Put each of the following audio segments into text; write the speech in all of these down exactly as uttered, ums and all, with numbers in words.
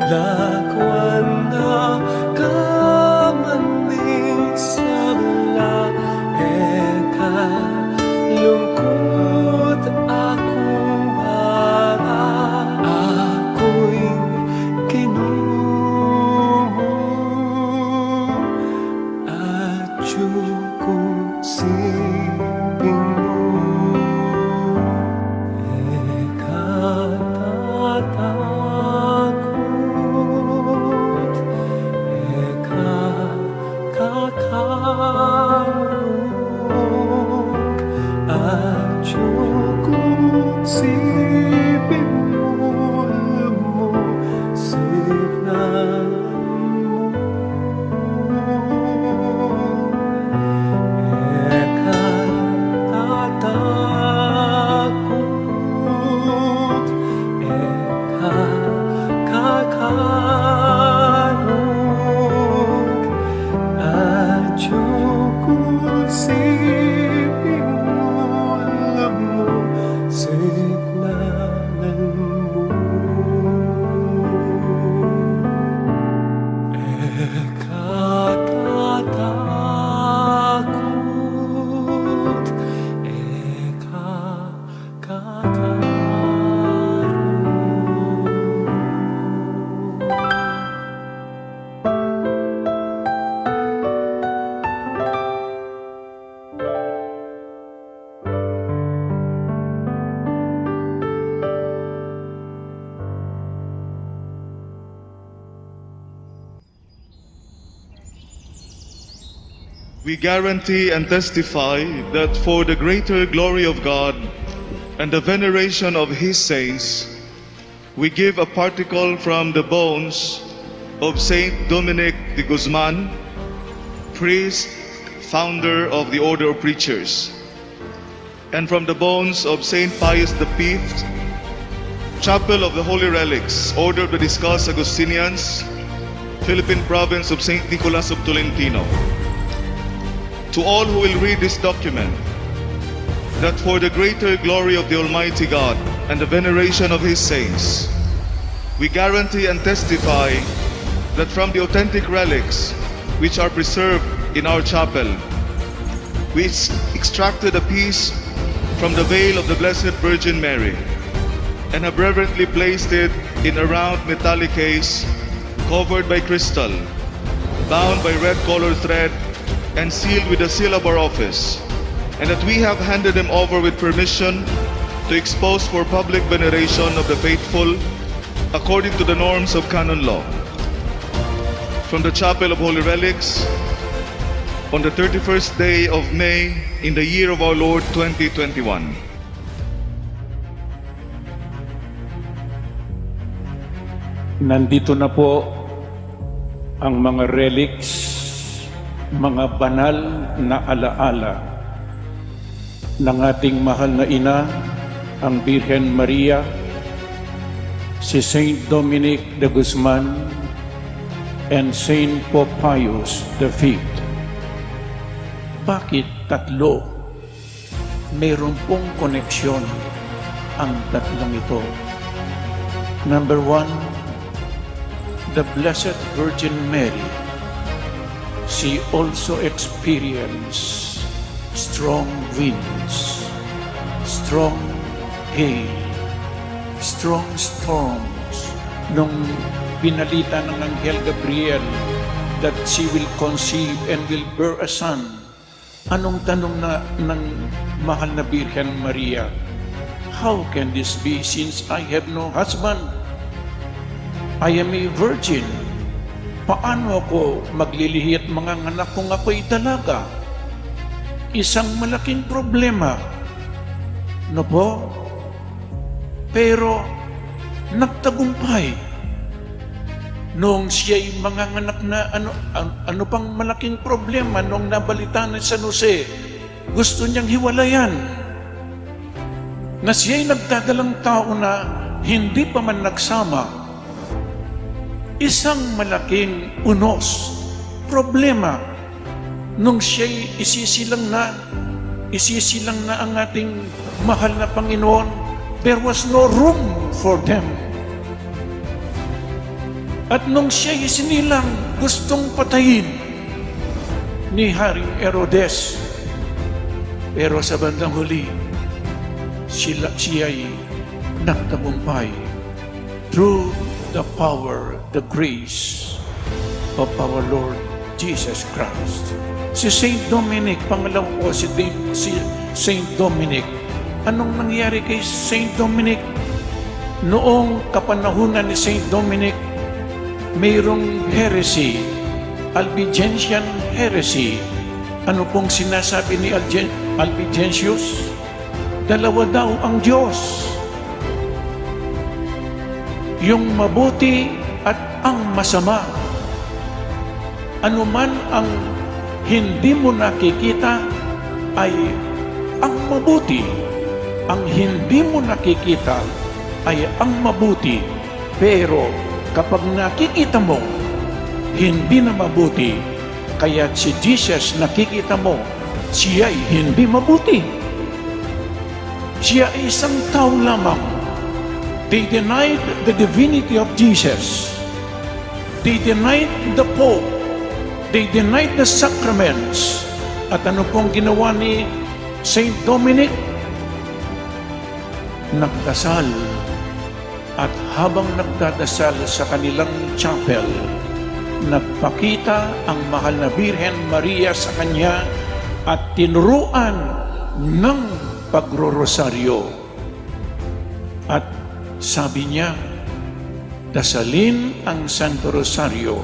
Lakwan na ka man ning sabla, e ka lungkut, aku ing bala, aku ing Ginu mu, atyu ku king sibing mu. E ka tatakut, e ka kakarung, atyu ku king sibing mu, lumusignan mu. E ka tatakut, e ka kakarung, atyu ku king sibing mu, lumusignan mu. E ka tatakut, e ka kakarung. We guarantee and testify that for the greater glory of God and the veneration of his saints, we give a particle from the bones of Saint Dominic de Guzman, priest, founder of the Order of Preachers, and from the bones of Saint Pius the Fifth, Chapel of the Holy Relics, Order of the Discalced Augustinians, Philippine Province of Saint Nicholas of Tolentino. To all who will read this document, that for the greater glory of the Almighty God and the veneration of his saints, we guarantee and testify that from the authentic relics which are preserved in our chapel, we ex-, extracted a piece from the veil of the Blessed Virgin Mary and have reverently placed it in a round metallic case covered by crystal, bound by red colored thread, and sealed with the seal of our office, and that we have handed them over with permission to expose for public veneration of the faithful according to the norms of canon law. From the Chapel of Holy Relics, on the thirty-first day of May, in the year of our Lord twenty twenty-one. Nandito na po ang mga relics, mga banal na alaala ng ating mahal na ina, ang Birhen Maria, si Saint Dominic de Guzman, and Saint Pope Pius the Fifth. Bakit tatlo? Meron pong koneksyon ang tatlong ito. Number one, the Blessed Virgin Mary. She also experienced strong winds, strong hail, strong storms nung binalita ng Anghel Gabriel that she will conceive and will bear a son. Anong tanong na ng mahal na Birhen Maria? "How can this be, since I have no husband? I am a virgin. Paano ako maglilihi at manganganak kung ako'y dalaga?" Isang malaking problema. No po? Pero nagtagumpay. Nung siya'y manganganak na, ano, an-, ano pang malaking problema nung nabalita na si San Jose, gusto niyang hiwalayan. Na siya'y nagdadalang tao na hindi pa man nagsama. Isang malaking unos, problema. Nung siya'y isisilang na, isisilang na ang ating mahal na Panginoon, there was no room for them. At nung siya'y sinilang, gustong patayin ni Haring Herodes, pero sa bandang huli, sila, siya'y nagtagumpay through the power, the grace of our Lord Jesus Christ. Si Saint Dominic, pangalawa po si Dam-, si Saint Dominic. Anong nangyari kay Saint Dominic? Noong kapanahunan ni Saint Dominic, mayroong heresy, Albigensian heresy. Ano pong sinasabi ni Alge-, Albigensius? Dalawa daw ang Diyos, yung mabuti at ang masama. Anuman ang hindi mo nakikita ay ang mabuti. Ang hindi mo nakikita ay ang mabuti. Pero kapag nakikita mo, hindi na mabuti. Kaya si Jesus, nakikita mo, siya'y hindi mabuti. Siya ay isang tao lamang. They denied the divinity of Jesus. They denied the Pope. They denied the sacraments. At ano pong ginawa ni Saint Dominic? Nagdasal. At habang nagdadasal sa kanilang chapel, nagpakita ang mahal na Birhen Maria sa kanya at tinuruan ng pagrorosaryo. At sabi niya, "Dasalin ang Santo Rosario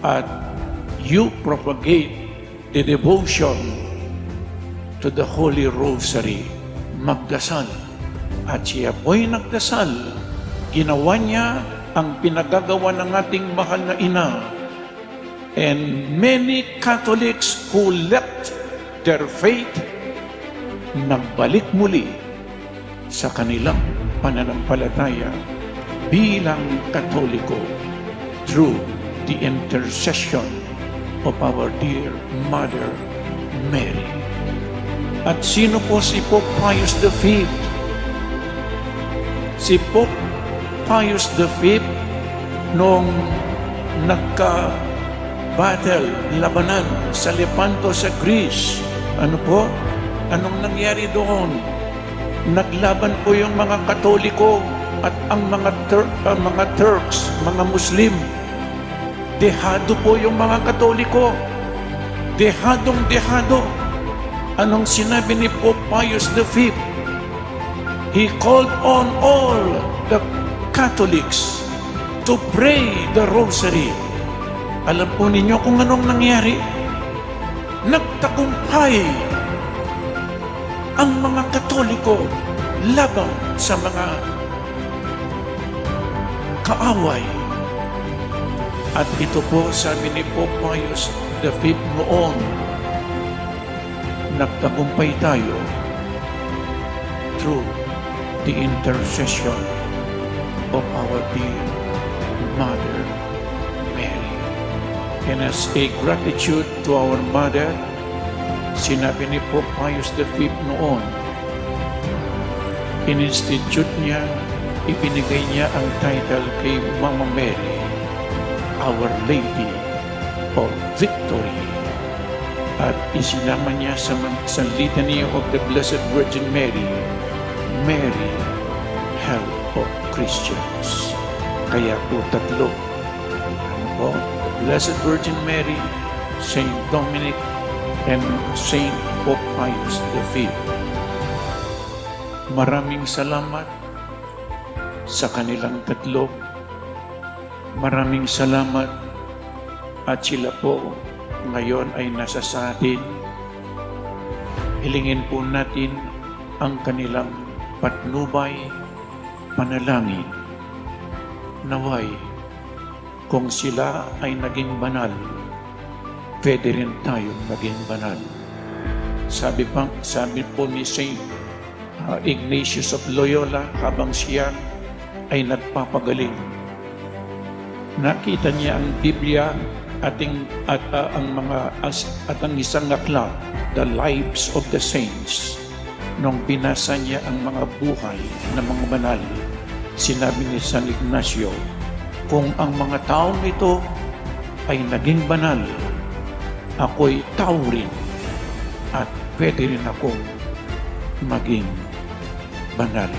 at you propagate the devotion to the Holy Rosary." Magdasal. At siya po'y nagdasal. Ginawa niya ang pinagagawa ng ating mahal na ina. And many Catholics who left their faith, nagbalik muli sa kanilang pananampalataya bilang Katoliko through the intercession of our dear Mother Mary. At sino po si Pope Pius the fifth? Si Pope Pius the fifth, nung nagka-battle, labanan sa Lepanto sa Greece, ano po? Anong nangyari doon? Naglaban po yung mga Katoliko at ang mga Tur-, ang mga Turks, mga Muslim. Dehado po yung mga Katoliko. Dehadong dehado. Anong sinabi ni Pope Pius the fifth? He called on all the Catholics to pray the Rosary. Alam po ninyo kung anong nangyari? Nagtagumpay ang mga Katoliko laban sa mga kaaway. At ito po, sabi ni Pope Pius the fifth noon, nagtagumpay tayo through the intercession of our dear Mother Mary. And as a gratitude to our Mother, sinabi ni Pope Pius the fifth noon, in-institute niya, ibinigay niya ang title kay Mama Mary, Our Lady of Victory. At isinama niya sa man-, sa Litany of the Blessed Virgin Mary, Mary, Help of Christians. Kaya po tatlo, ano po? Blessed Virgin Mary, Saint Dominic, and Saint Pope Pius the fifth. Maraming salamat sa kanilang tatlo. Maraming salamat at sila po ngayon ay nasa sa atin. Hilingin po natin ang kanilang patnubay, panalangin. Naway, kung sila ay naging banal, pwede rin tayong maging banal. Sabi pa, sabi po ni Saint, ah, Ignatius of Loyola, habang siya ay nagpapagaling, nakita niya ang Biblia at ang, at, ah, ang mga as-, at ang isang aklat, The Lives of the Saints. Nung binasa niya ang mga buhay ng mga banal, sinabi ni San Ignacio, Kung ang mga taong ito ay naging banal, ako'y tao rin at pwede rin akong maging banal.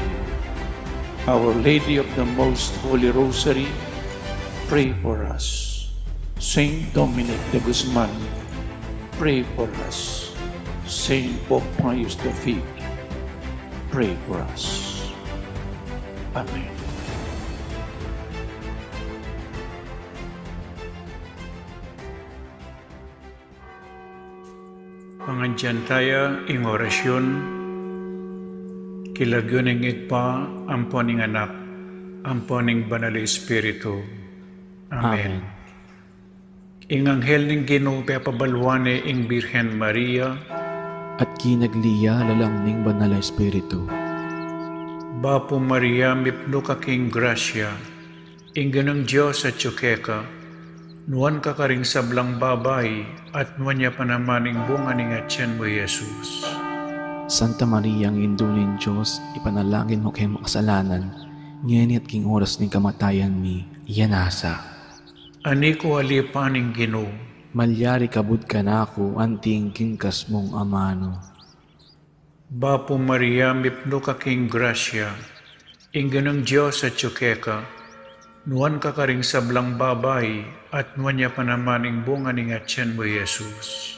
Our Lady of the Most Holy Rosary, pray for us. Saint Dominic de Guzman, pray for us. Saint Pope Pius the Fifth, pray for us. Amen. Pangadyan taya ing orasyun. King lagyu ning Ibpa, ampo ning Anak, ampo ning Banal a Espiritu. Amen. Amen. Ing anghel ning Ginu pepabaluan ne ing Birhen Maria. At kinagli ya lalam ning Banal a Espiritu. Bapu Maria, mipnu ka king grasya, ing Ginung Dios atyu keka, nuan ka karing sablang babai, at nuan ya pa naman ing bunga ning atyan mu, i Jesus. Santa Maria, Indu ning Dios, ipanalangin mu keng makasalanan, ngeni at king oras ning kamatayan mi. Amen. Nasa. Ani ku alipan ing Ginu. Malyari kabud kanaku anti ing kinkas mung amanu. Bapu Maria, mipnu ka king grasya, ing Ginung Dios atyu keka, nuan ka karing sablang babai, at nuan ya pa naman ing bunga ning atyan mu, i Jesus.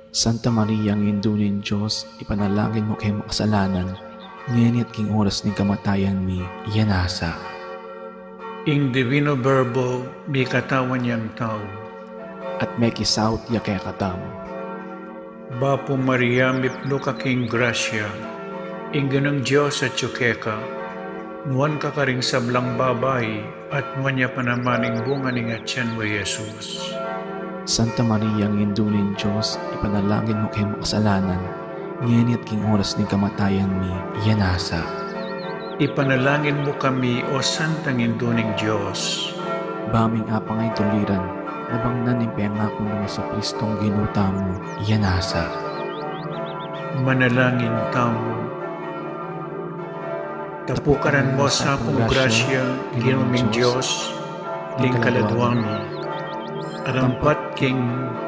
Santa Maria, Indu ning Dios, ipanalangin mu keng makasalanan, ngeni at king oras ning kamatayan mi. Nasa. Ing Divino Verbo mikatawan yang tau. At mekisaut ya kekatamu. Bapu Maria, mipnu ka king grasya, ing Ginung Dios atyu keka, nuan ka karing sablang babai, at nuan ya pa naman ing bunga ning atyan mu, i Jesus. Santa Maria, Indu ning Dios, ipanalangin mu keng makasalanan, ngeni at king oras ning kamatayan mi. Nasa. Ipanalangin mu kami, O Santang Indu ning Dios. Ba ming apang ay tuliran, nabangnan ing pengaku nang Jesucristong Ginu tamu. Nasa. Manalangin tamu. Tapukaran mu sa pung grasya, Ginu ming Dios, ding kaladua mi. Arampat king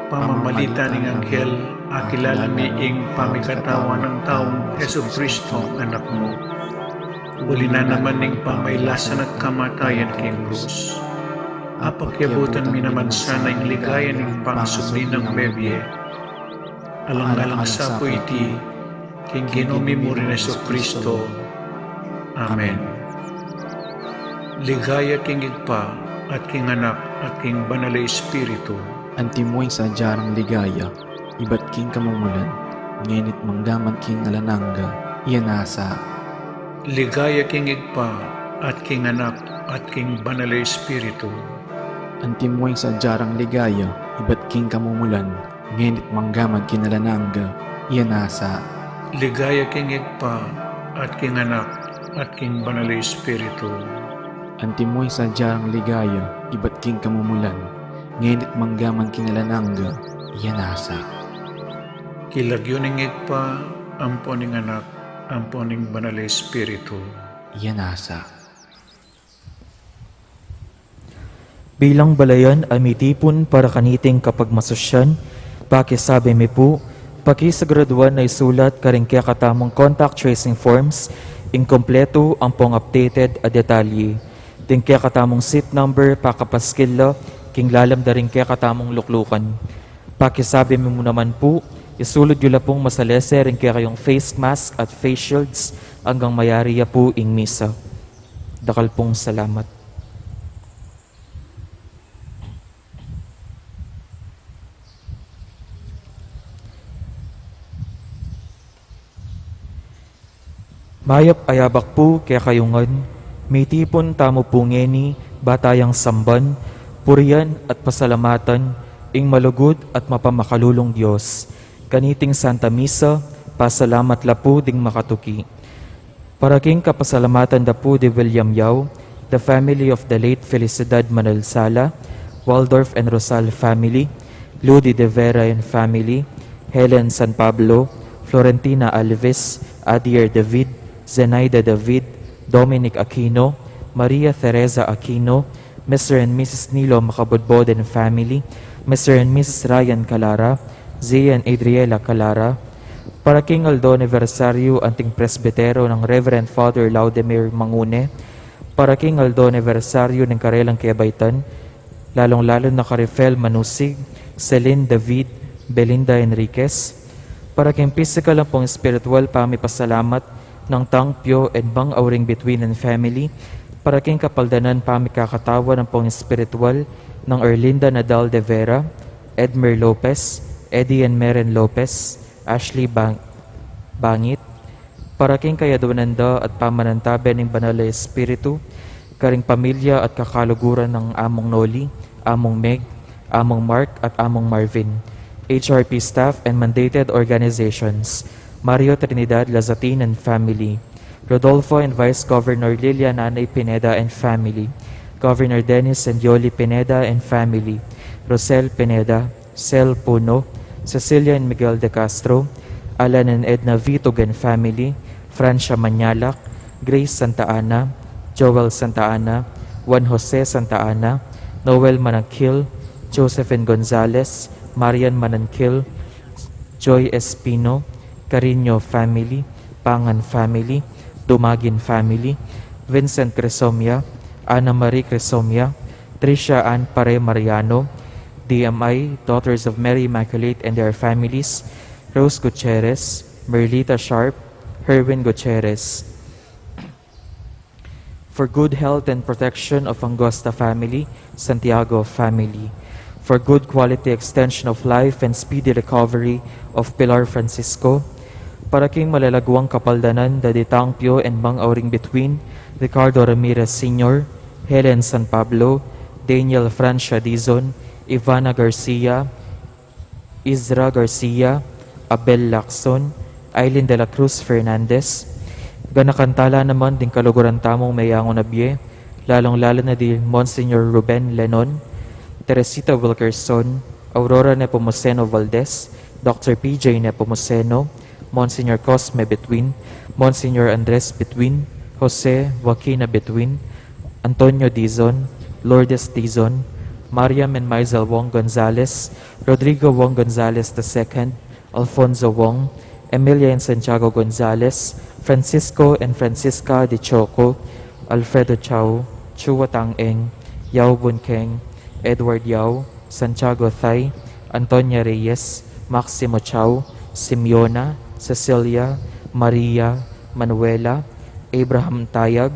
pamamalitan ning anghel, akilala mi ing pamikatawan nang taung Jesucristo, Anak mu. Uli na naman ning pamailasan at kamatayan king krus, apakyabutan mi naman sana ing ligaya ning pangasubli nang mebie. Alang-alang sa pu iti, king Ginu mi mu ring Jesucristo. Amen. Ligaya king Ibpa, at king Anak, at king Banal a Espiritu. Antimo ing sadya rang ligaya, ibat king kamumulan, ngeni't manggaman king alang angga. Nasa. Ligaya king Ibpa, at king Anak, at king Banal a Espiritu. Antimo ing sadya rang ligaya, ibat king kamumulan, ngeni't manggaman king alang angga. Nasa. Ligaya king Ibpa, at king Anak, at king Banal a Espiritu. Antimo ing sadya rang ligaya, ibat king kamumulan, ngeni't manggaman king alang angga. Nasa. King lagyu ning Ibpa, ampo ning Anak, ampo ning Banal a Espiritu. Nasa. Bilang balayan a mitipun para kaniting kapagmasusyan, pakisabi mi pu, pakisiguraduan a isulat karing kekatamung contact tracing forms ing kompletu ampong updated a detalye. Ding kekatamung seat number pakapaskil la king lalam da ring kekatamung luklukan. Pakisabi mi mu naman pu, isulud yu la pung masalese ring kekayung face mask at face shields anggang mayari ya pu ing misa. Dakal pung salamat. Mayap a yabak pu kekayu ngan, mitipun tamu pu ngeni, ba tayang samban, purian at pasalamatan ing malugud at mapamakalulung Dios. Kaniting Santa Misa, pasalamat la pu ding makatuki. Para king kapasalamatan da pu di William Yao, the family of the late Felicidad Manalsala, Waldorf and Rosal family, Ludi de Vera and family, Helen San Pablo, Florentina Alves, Adier David, Zenaida David, Dominic Aquino, Maria Teresa Aquino, Mister and Missus Nilo Macabudbod and family, Mister and Missus Ryan Calara, Zia and Adriela Calara, para king aldo anibersaryu anting presbitero nang Reverend Father Laudemir Mangune, para king aldo anibersaryu ning karelang kebaitan, lalong-lalo na kari Fel Manusig, Celine David, Belinda Enriquez, para king pisikal ampong espiritual pamipasalamat nang Tang Pio and Mang Auring Bituin and family, para king kapaldanan pamikakatawan ampong espiritual nang Erlinda Nadal de Vera, Edmer Lopez, Eddie and Meren Lopez, Ashley Bang-, Bangit, para king kayaduanan da at pamanantabe ning Banal a Espiritu, karing pamilya at kakaluguran nang Among Noli, Among Meg, Among Mark at Among Marvin, H R P staff and mandated organizations, Mario Trinidad Lazatin and family, Rodolfo and Vice Governor Lilia Nanay Pineda and family, Governor Dennis and Yoli Pineda and family, Rosel Pineda, Sel Puno, Cecilia and Miguel de Castro, Alan and Edna Vitug and family, Francia Manyalak, Grace Santa Ana, Joel Santa Ana, Juan Jose Santa Ana, Noel Manangkil, Josephine Gonzalez, Marian Manangkil, Joy Espino, Carino family, Pangan family, Dumagin family, Vincent Crisomia, Ana Marie Crisomia, Tricia Ann Pare Mariano, D M I, Daughters of Mary Immaculate and their families, Rose Gutierrez, Merlita Sharp, Herwin Gutierrez. For good health and protection of Angosta family, Santiago family. For good quality extension of life and speedy recovery of Pilar Francisco. Para king malalaguang kapaldanan da di Tang Pio and Mang Auring Bituin, Ricardo Ramirez Senior, Helen San Pablo, Daniel Francia Dizon, Ivana Garcia, Isra Garcia, Abel Lacson, Aileen de la Cruz Fernandez, ganakan tala naman ding kaluguran tamung meyangu na bie, lalong-lalo na di Monsignor Ruben Lenon, Teresita Wilkerson, Aurora Nepomuceno Valdez, Doctor P J Nepomuceno, Monsignor Cosme Betwin, Monsignor Andres Betwin, Jose Joaquina Betwin, Antonio Dizon, Lourdes Dizon, Mariam and Maisel Wong Gonzalez, Rodrigo Wong Gonzalez the second, Alfonso Wong, Emilia and Santiago Gonzalez, Francisco and Francisca de Choco, Alfredo Chao, Chua Tang Eng, Yao Bun Keng, Edward Yao, Santiago Thay, Antonia Reyes, Maximo Chao, Simeona, Cecilia, Maria, Manuela, Abraham Tayag,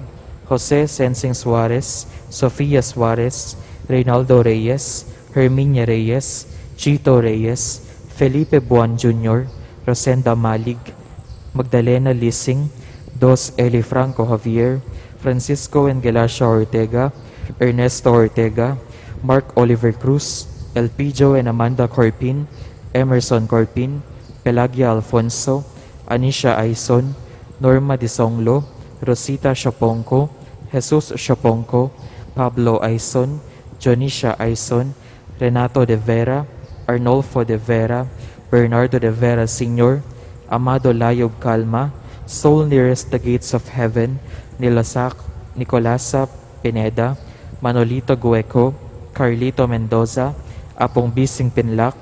Jose Sensing Suarez, Sofia Suarez, Reynaldo Reyes, Herminia Reyes, Chito Reyes, Felipe Buan Junior, Rosenda Malig, Magdalena Lising, Dos Eli Franco Javier, Francisco and Gelacia Ortega, Ernesto Ortega, Mark Oliver Cruz, Elpidio and Amanda Corpin, Emerson Corpin, Pelagia Alfonso, Anisha Aison, Norma Disonglo, Rosita Siopongco, Jesus Siopongco, Pablo Aison, Dionisia Aison, Renato de Vera, Arnolfo de Vera, Bernardo de Vera Senior, Amado Layog Calma, Soul Nearest the Gates of Heaven, Nilasak, Nicolasa Pineda, Manolito Gueco, Carlito Mendoza, Apong Bising Pinlac,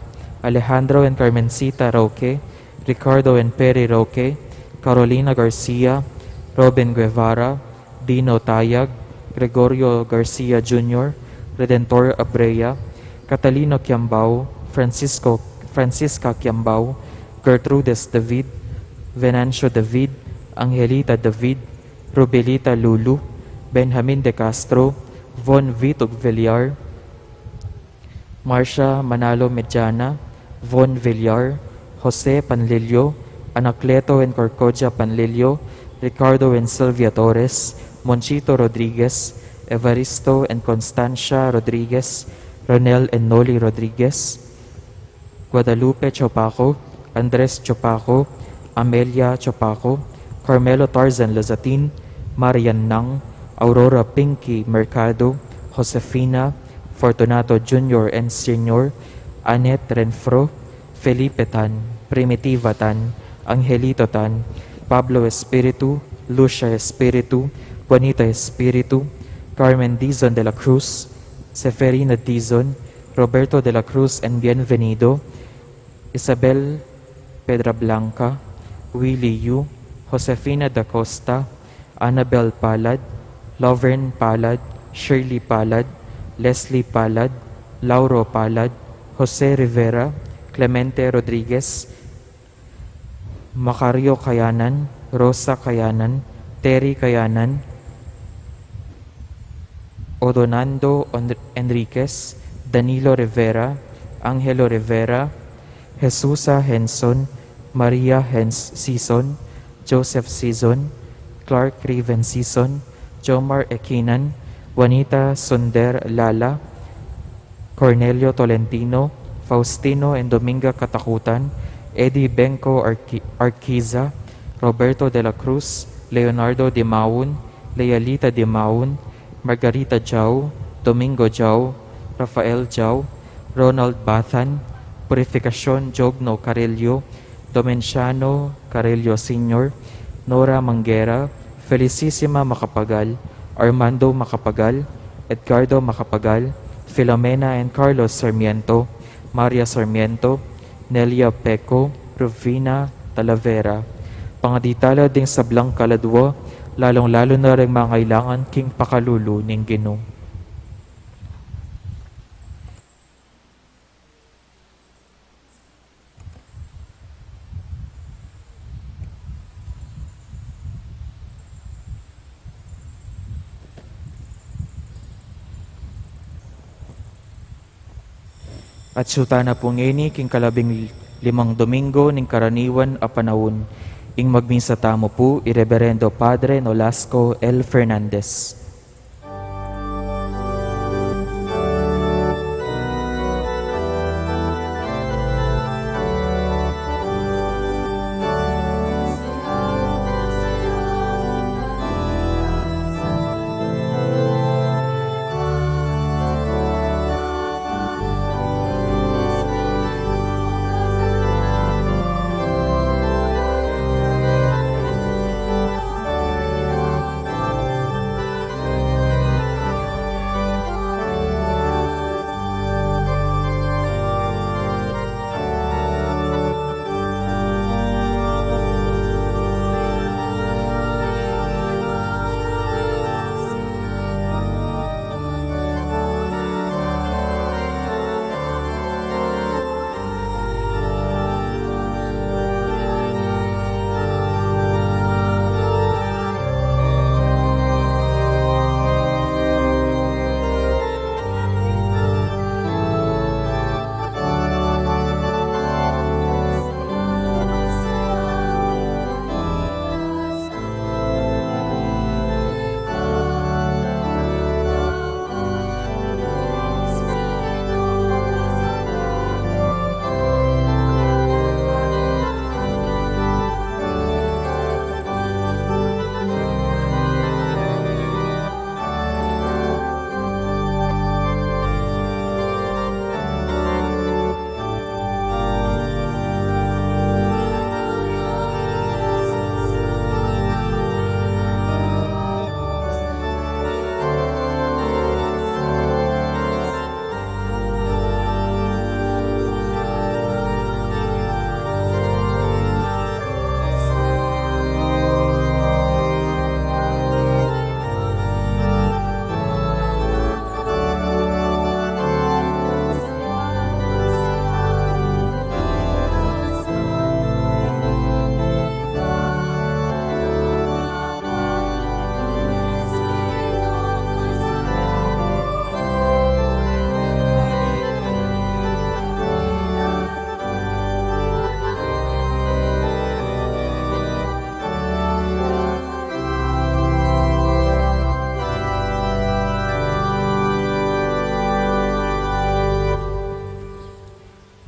Alejandro and Carmencita Roque, Ricardo and Perry Roque, Carolina Garcia, Robin Guevara, Dino Tayag, Gregorio Garcia Junior, Redentor Abrea, Catalino Kiambao, Francisco, Francisca Kiambao, Gertrudes David, Venancio David, Angelita David, Rubelita Lulu, Benjamin de Castro, Von Vitug Villar, Marcia Manalo Mediana, Von Villar, Jose Panlilio, Anacleto and Corcodia Panlilio, Ricardo and Sylvia Torres, Monchito Rodriguez, Evaristo and Constancia Rodriguez, Ronel and Noli Rodriguez, Guadalupe Chopaco, Andres Chopaco, Amelia Chopaco, Carmelo Tarzan Lazatin, Marian Nang, Aurora Pinky Mercado, Josefina, Fortunato Junior and Senior, Annette Renfro, Felipe Tan, Primitiva Tan, Angelito Tan, Pablo Espiritu, Lucia Espiritu, Juanita Espiritu, Carmen Dizon de la Cruz, Seferina Dizon, Roberto de la Cruz and Bienvenido, Isabel Pedra Blanca, Willie Yu, Josefina da Costa, Annabel Palad, Lovern Palad, Shirley Palad, Leslie Palad, Lauro Palad, Jose Rivera, Clemente Rodriguez, Macario Kayanan, Rosa Kayanan, Terry Kayanan, Odonando Enriquez, Danilo Rivera, Angelo Rivera, Jesusa Henson, Maria Hens Sison, Joseph Sison, Clark Riven Sison, Jomar Ekinan, Juanita Sonder Lala, Cornelio Tolentino, Faustino and Dominga Katakutan, Eddie Benco Arqui-, Arquiza, Roberto de la Cruz, Leonardo Dimaun, Lealita Dimaun, Margarita Jau, Domingo Jau, Rafael Jau, Ronald Bathan, Purificacion Jogno Carrillo, Domenciano Carrillo Senior, Nora Manguera, Felicissima Macapagal, Armando Macapagal, Edgardo Macapagal, Filomena and Carlos Sarmiento, Maria Sarmiento, Nelia Peco, Rufina Talavera. Pangaditala ding sablang kaladua, lalung-lalu na ring mangailangan king pakalulu ning Ginu. At suta na pu ngeni king kalabing limang Domingo ning karaniwan a panaun, ing magmisa tamu pu i Reberendo Padre Nolasco L. Fernandez.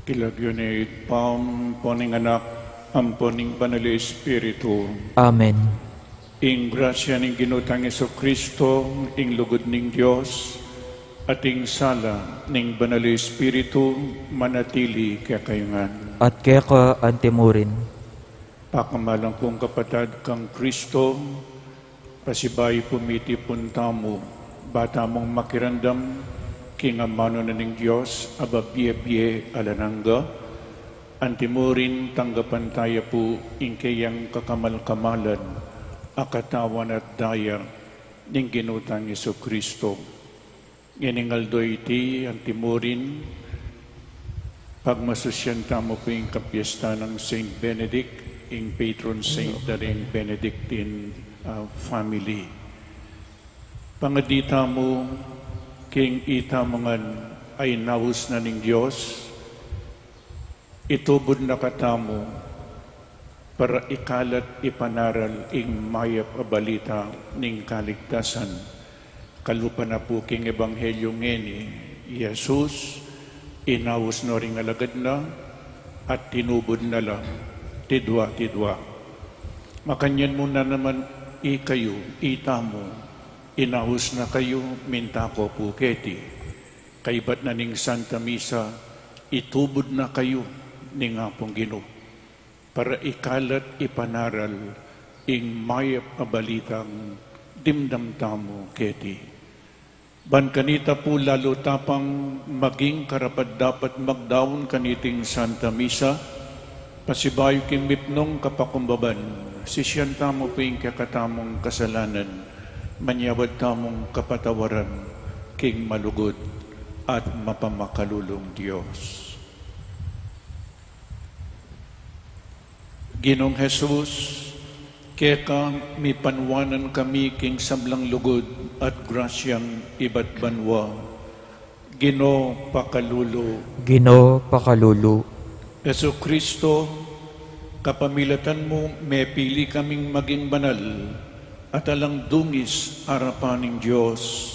King lagyu ning Ibpa, ampo ning Anak, ampo ning Banal a Espiritu. Amen. Ing grasya ning Ginu tang Jesucristo, ing lugud ning Dios, at ing sala ning Banal a Espiritu, manatili kekayu ngan. At keka antimurin. Pakamalan kung kapatad kang Kristo, pasibayu pu mitipun tamu, ba tamung makiramdam King amanu na ning Dios, Ibpa a bie-bie alang angga, anti murin tanggapan taya pu ing keyang kakamal-kamalan a katawan at daya ning Ginu tang Jesucristo. Ngening aldo iti, anti murin, pagmasusyan tamu pu ing kapiestan nang Saint Benedict, ing patron saint da ring Benedictine, ah, family. Pangadi tamu king itamu ngan a inaus na ning Dios, itubud na katamu para ikalat ipanaral ing mayap a balita ning kaligtasan. Kalupa na pu king ebanghelyo ngeni, i Jesus, inaus no ring alagad na, at tinubud na la tidua-tidua. Makanyan mu na naman ikayu, itamu, inaus na kayu, minta ko pu keti. Kaybat na ning Santa Misa, itubud na kayu ning Apung Ginu para ikalat ipanaral ing mayap a balitang dimdam tamu keti. Ban kanita pu lalu ta pang maging karapat-dapat magdaun kaniting Santa Misa, pasibayu king mipnung kapakumbaban, sisian tamu pu ing kekatamung kasalanan, manyawad tamung kapatawaran king malugud at mapamakalulung Dios. Ginung Jesus, keka mipanwanan kami king sablang lugud at grasyang ibat banwa. Ginu, pakalulu. Ginu, pakalulu. Jesucristo, kapamilatan mu mepili kaming maging banal at alang dungis arapan ning Dios.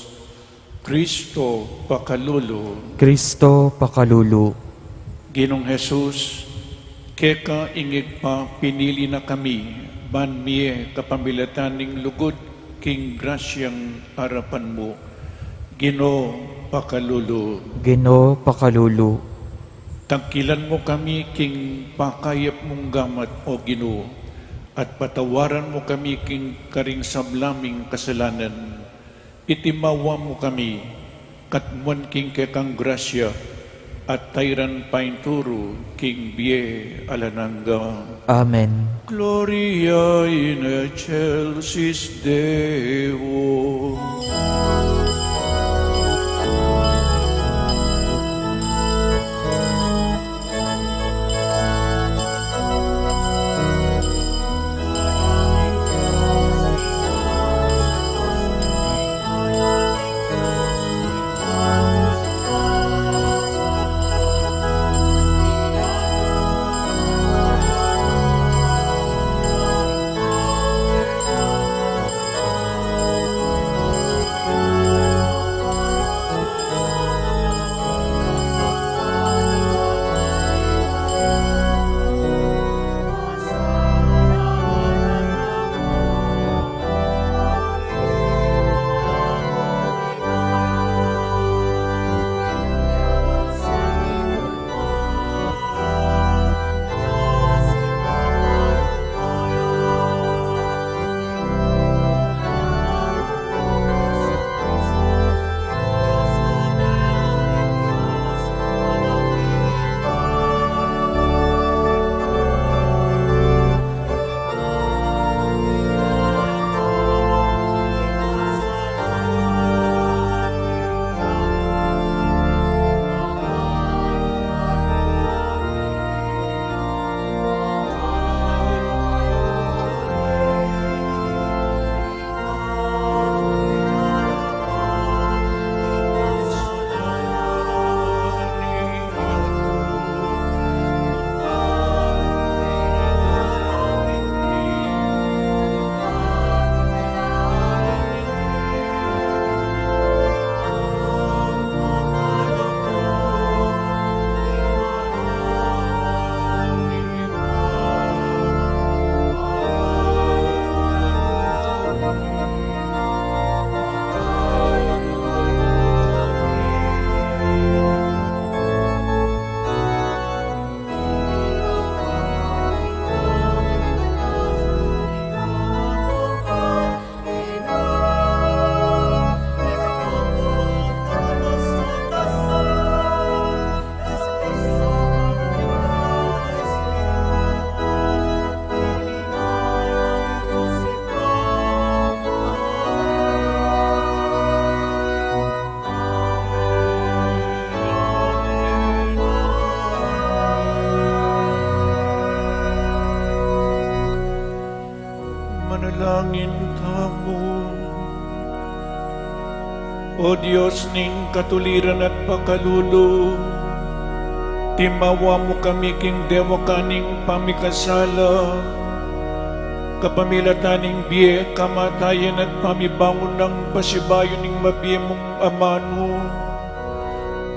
Kristo, pakalulu. Kristo, pakalulu. Ginung Jesus, keka ing Ibpa pinili na kami, ban mie kapamilatan ning lugud king grasyang arapan mu. Ginu, pakalulu. Ginu, pakalulu. Tangkilan mu kami king pakayap mung gamat, o Ginu, at patawaran mu kami king karing sabla ming kasalanan. Iti mawa mu kami, katmuan king kekang grasya, at tairan painturu king bie alang angga. Amen. Gloria in excelsis Deo. O Dios ning katuliran at pakalulu, timawa mu kami king dewakan ning pamikasala, kapamilatan ning bie, kamatayan at pamibangun nang pasibayu ning mabie mung amanu,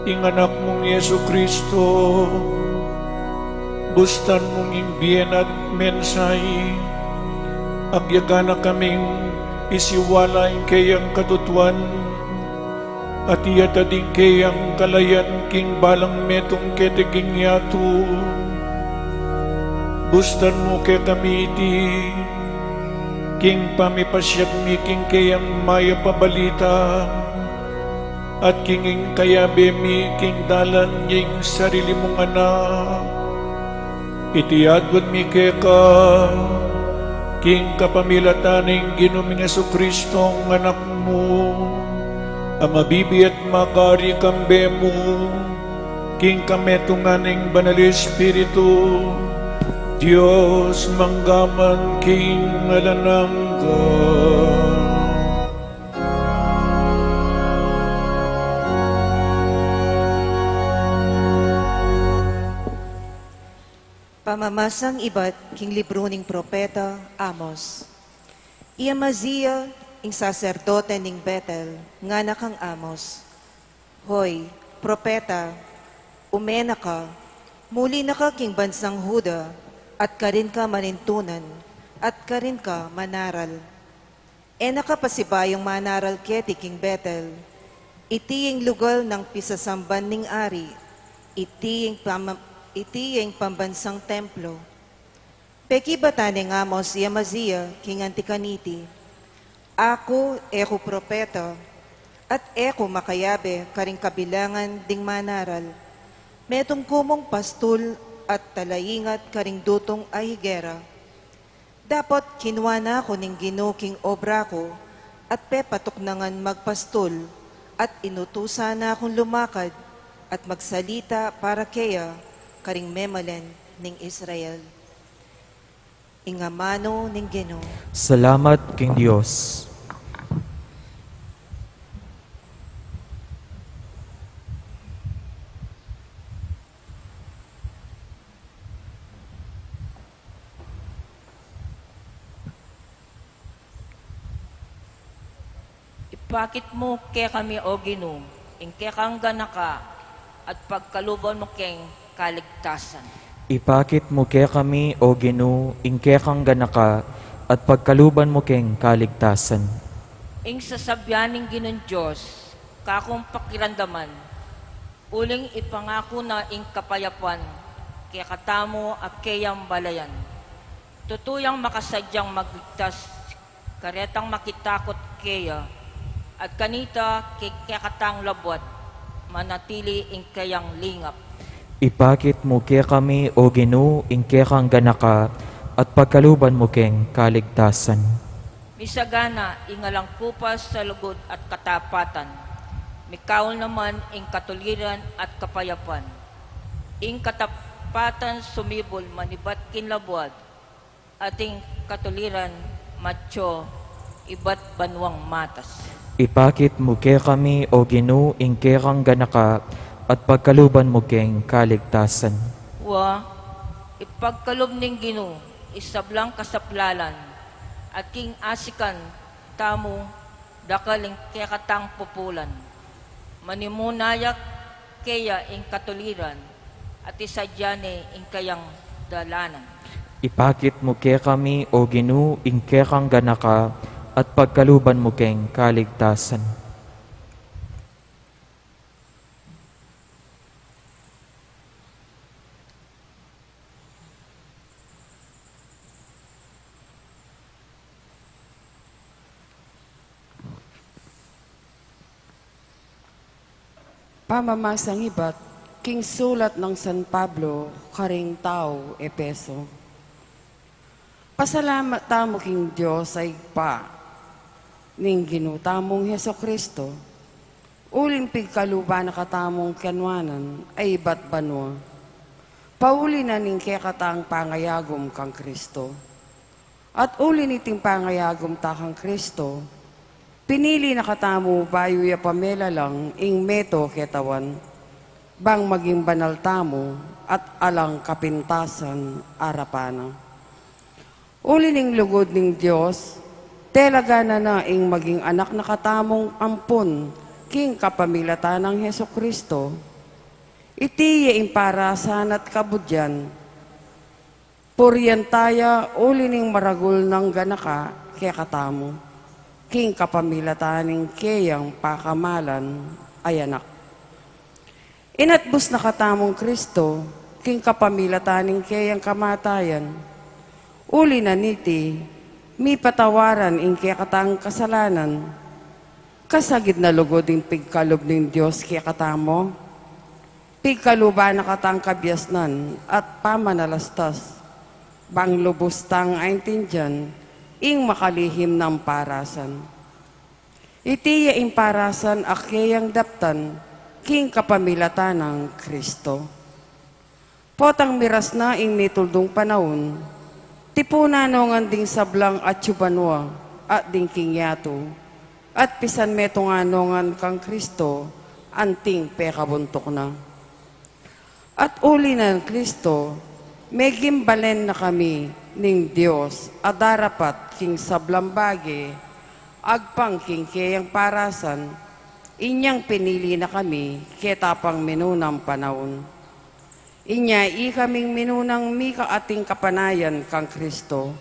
ing Anak mung Jesu Kristo. Bustan mung ing bie na at mensahe, agyagan na kaming isiwala ing keyang katutuan, at iatad ing keyang kalayan king balang metung keti king yatu. Bustan mu kekami iti, king pamipasiag mi king keyang mayap a balita, at king ing kayabe mi king dalan ning sarili mung Anak. Iti adwan mi keka, king kapamilatan ning Ginu ming Jesu Kristong Anak mu, a mabibie at makari kambe mu, king kametungan ning Banal Espiritu, Dios mangga man king alang angga. Pamamasang ibat king libru ning propeta Amos. I Amazia, ing saserdote ning Betel, ngana kang Amos, "Hoy, propeta, ume na ka, muli na ka king bansang Juda, at karin ka manintunan, at karin ka manaral. E na ka pasibayung manaral keti king Betel, iti ing lugal nang pisasamban ning ari, iti ing pama-, iti ing pambansang templo." Pekibatan neng Amos i Amazia king anti kaniti, "Aku, e ku propeta, at e ku makayabe karing kabilangan ding manaral. Metung ku mung pastul at talaingat karing dutung a higera. Dapot kinua na ku ning Ginu king obra ku, at pepatuknangan magpastul, at inutusan na kung lumakad at magsalita para keya karing memalen ning Israel." Ing amanu ning Ginu. Salamat king Dios. Ipakit mu kekami, O Ginu, ing kekang ganaka, at pagkaluban mu keng kaligtasan. Ipakit mu kekami, O Ginu, ing kekang ganaka, at pagkaluban mu keng kaligtasan. Ing sasabian ning Ginung Dios, kakung pakiramdaman, uling ipangaku na ing kapayapan kekatamu a keyang balayan. Tutu yang makasadyang magligtas karetang makitakut keya, at kanita king kekatang labuad manatili ing keyang lingap. Ipakit mu kekami, O Ginu, ing kekang ganaka, at pagkaluban mu keng kaligtasan. Misagana ing alang kupas a lugud at katapatan, mikaul naman ing katuliran at kapayapan. Ing katapatan sumibul manibat king labuad, at ing katuliran matyu ibat banuang matas. Ipakit mu kekami, O Ginu, ing kekang ganaka, at pagkaluban mu keng kaligtasan. Wa, ipagkalub ning Ginu ing sablang kasaplalan, at king asikan tamu dakal ing kekatang pupulan. Manimuna ya keya ing katuliran, at isadya ne ing kayang dalanan. Ipakit mu kekami, O Ginu, ing kekang ganaka, at pagkaluban mu keng kaligtasan. Pamamasang ibat king sulat nang San Pablo karing tau Efeso. Pasalamat tamu king Dios a Ibpa ning Ginu tamung Jesu-Cristo, uling pigkaluban na katamung kinuanan a ibat banua, pauli na ning kekatang pangayagum kang Cristo. At uli niting pangayagum ta kang Cristo, Pinili na katamu bayu ya pa melalang ing meto ketawan, bang maging banal tamu at alang kapintasan arapan na. Uli ning lugud ning Dios, telaganan na ing maging anak na katamung ampun king kapamilatan nang Jesucristo. Iti ya ing parasan at kabudyan. Purian taya uli ning maragul nang ganaka kekatamu, king kapamilatan ning keyang pakamalan a Anak. Inatbus na katamung Kristo, king kapamilatan ning keyang kamatayan. Uli na niti, mipatawaran ing kekatang kasalanan. Kasagid na lugud ing pigkalub ning Dios kekatamu. Pigkaluban na katang kabiasnan at pamanalastas, bang lubus tang aintindian ing makalihim nang parasan. Iti ya ing parasan a keyang daptan king kapamilatan nang Kristo. Potang miras na ing mituldung panaun, tipunan no ngan ding sablang atyu banua at ding king yatu, at pisan metung no ngan kang Kristo anting pekabuntuk na. At uli nang Kristo, meging balen na kami ning Dios a darapat king sablang bage, agpang king keyang parasan, inyang pinili na kami keta pang minunang panaun. Inya ikaming minunang mika ating kapanayan kang Kristo,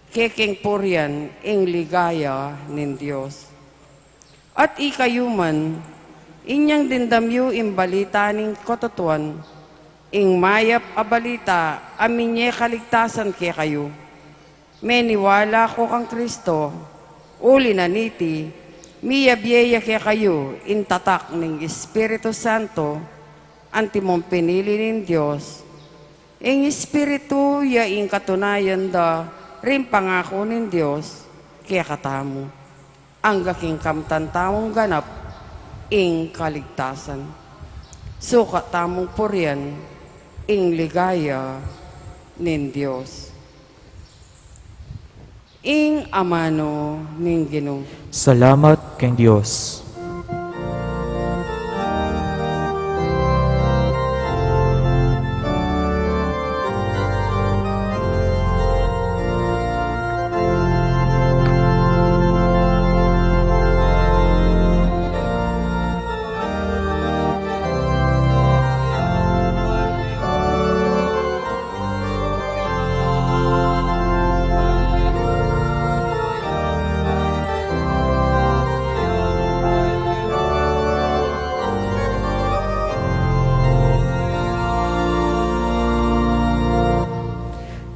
kekeng purian ing ligaya ning Dios. At ikayu man, inyang dimdam yu ing balita ning katutuan, ing mayap a balita a minye kaligtasan kekayu. Meniwala ko kang Kristo, uli na niti, miyabie ya kekayu ing tatak ning Espiritu Santo, antimong pinili ning Dios. Ing Espiritu ya ing katunayan da ring pangaku ning Dios kekatamu. Angga king kamtan tamung ganap ing kaligtasan. Sukat tamung purian ing ligaya ning Dios. Ing amanu ning Ginu. Salamat king Dios.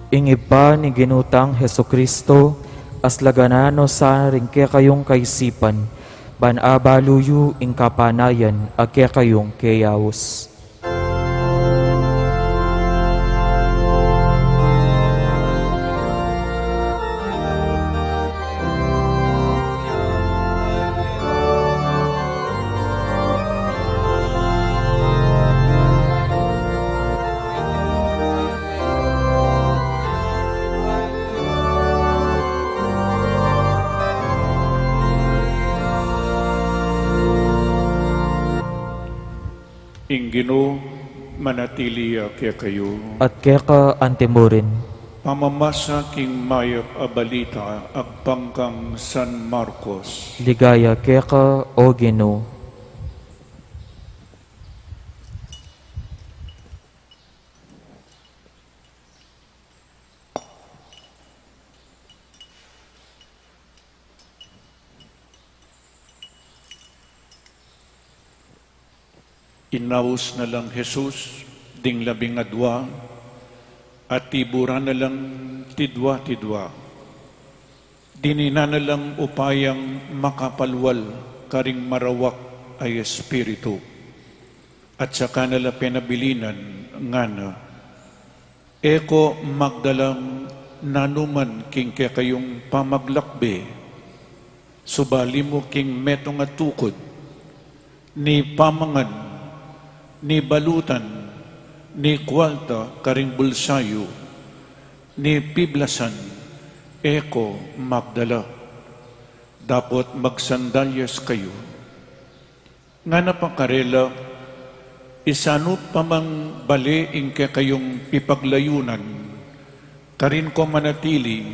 Ing Ibpa ning Ginu tang Jesucristo, aslagan no sa ring kekayung kaisipan, ban abalu yu ing kapanayan a kekayung keyaus. Ing Ginu manatili ya kekayu. At keka antimurin. Pamamasa king mayap a balita agpang kang San Marcos. Ligaya keka, O Ginu. Inaus na lang Jesus ding labing adua, at tiburan na lang tidua-tidua. Dininan na lang upayang makapalwal karing marawak a espiritu, at saka na la penabilinan, ngana: E ko magdalang nanuman king kekayung pamaglakbe, subali mu king metung a tukud, ni pamangan, ni balutan, ni kualta karing bulsa yu, ni piblasan, e ko magdala. Dapot magsandalyas kayu. Ngana pa karela, isanu pa mang bale ing kekayung pipaglayunan, karin ko manatili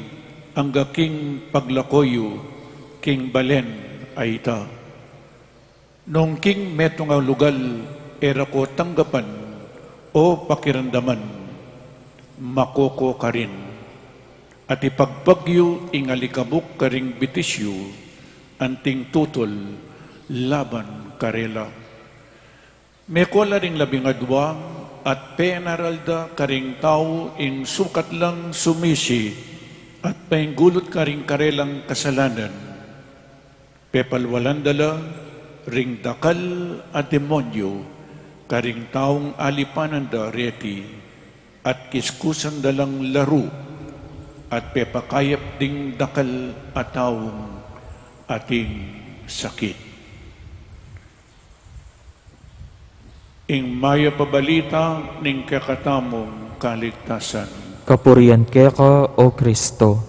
angga king paglako yu king balen a ita. Nung king metung a lugal e ra ko tanggapan o pakiramdaman, mako ko karin, at ipagpag yu ing alikabuk karing bitis yu anting tutul laban karela. Meko la ring labing adua at penaral da karing tau ing sukat lang sumisi at painggulut karing karelang kasalanan. Pepalwalan da la ring dakal a demonyu karing taung alipanan da reti, at kiskusan da lang laru, at pepakayap ding dakal a taung ating sakit. Ing mayap a balita ning kekatamung kaligtasan. Kapurian keka, O Kristo.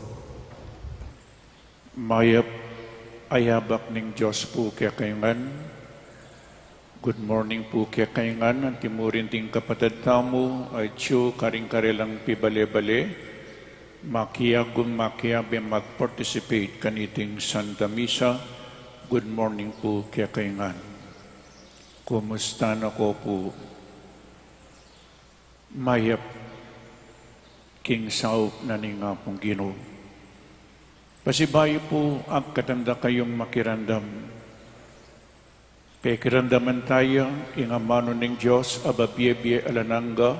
Mayap a yabak ning Dios pu kekayu ngan. Good morning pu kekayu ngan. Anti mu rin ding kapatad tamu a atyu karing karelang pibale-bale, makiabe, makiabe mag-participate kaniting Santa Misa. Good morning pu kekayu ngan. Kumusta na ko pu? Mayap king saup na ning Apung Ginu. Pasibayu pu, agkatan da kayung makiramdam. Pekiramdaman taya ing amanu ning Dios a bibie-bie alang angga,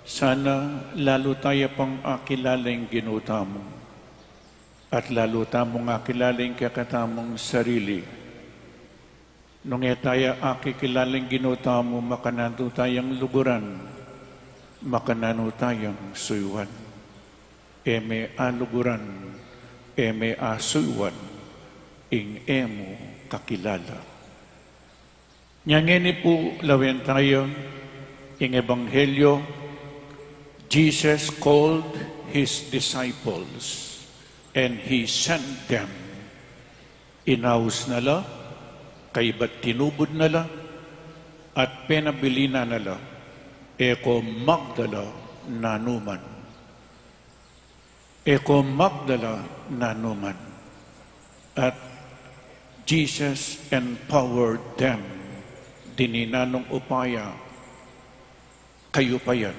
sana lalu taya pang akilala ing Ginu tamu. At lalu tamung akilala ing kekatamung sarili. Nung e taya akikilala ing Ginu tamu, makananu tayang luguran, makananu tayang suyuan. E me aluguran, e me asuyuan ing e mu kakilala. Nya ngeni pu lawen taya ing Ebanghelyo, Jesus called his disciples and he sent them. Inaus na la, kaybat tinubud na la, at penabilinan na la, e ko magdala nanuman. E ko magdala nanuman. At Jesus empowered them. Dinan nong upaya, kayupayan,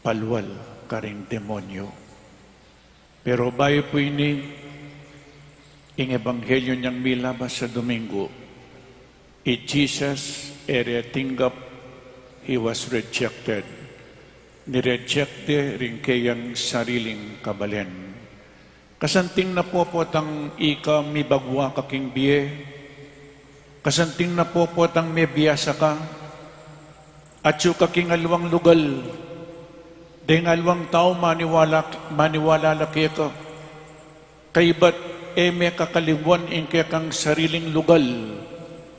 palwal karing demonyo. Pero bayu pu ini, ing ebanghelyo nyang milabas a Dominggu, i Jesus e re tinggap, he was rejected. Ni-reject de ring keyang sariling kabalen. Kasanting na popotang ika mibagwa ka king bie, kasanting na popotang mebiasa ka, atyu ka king aliwang lugal, deng aliwang tau maniwala, maniwala la keka, kaybat e me kakaliwan ing kekang sariling lugal,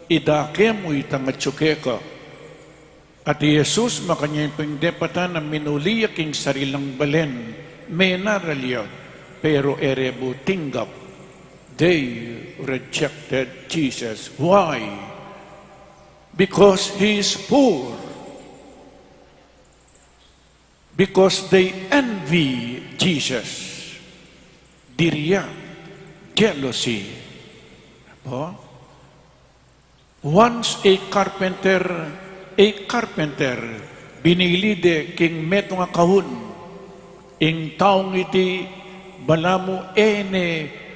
idake mu itang atyu keka. At i Jesus makanyan pung depatan a minuli ya king sariling balen, menaral ya, pero e re bu tinggap. They rejected Jesus. Why? Because he is poor. Because they envy Jesus. Diri ya, jealousy. Po? Once a carpenter, a carpenter, binili de king metung a kaun, ing taung iti balamu e ne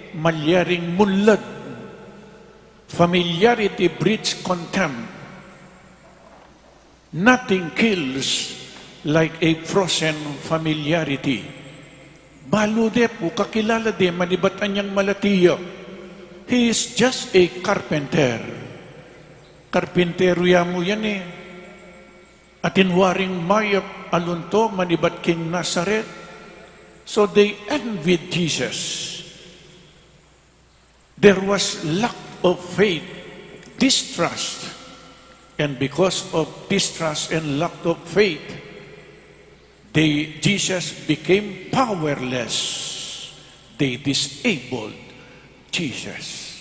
malyaring munlad. Familiarity breeds contempt. Nothing kills like a frozen familiarity. Balu de pu, kakilala de manibat anyang malati ya. He is just a carpenter. Karpinteru ya mu yan e. Atin waring mayap a lunto manibat king Nazareth. So they envied Jesus. There was lack of faith, distrust. And because of distrust and lack of faith, they, Jesus became powerless. They disabled Jesus.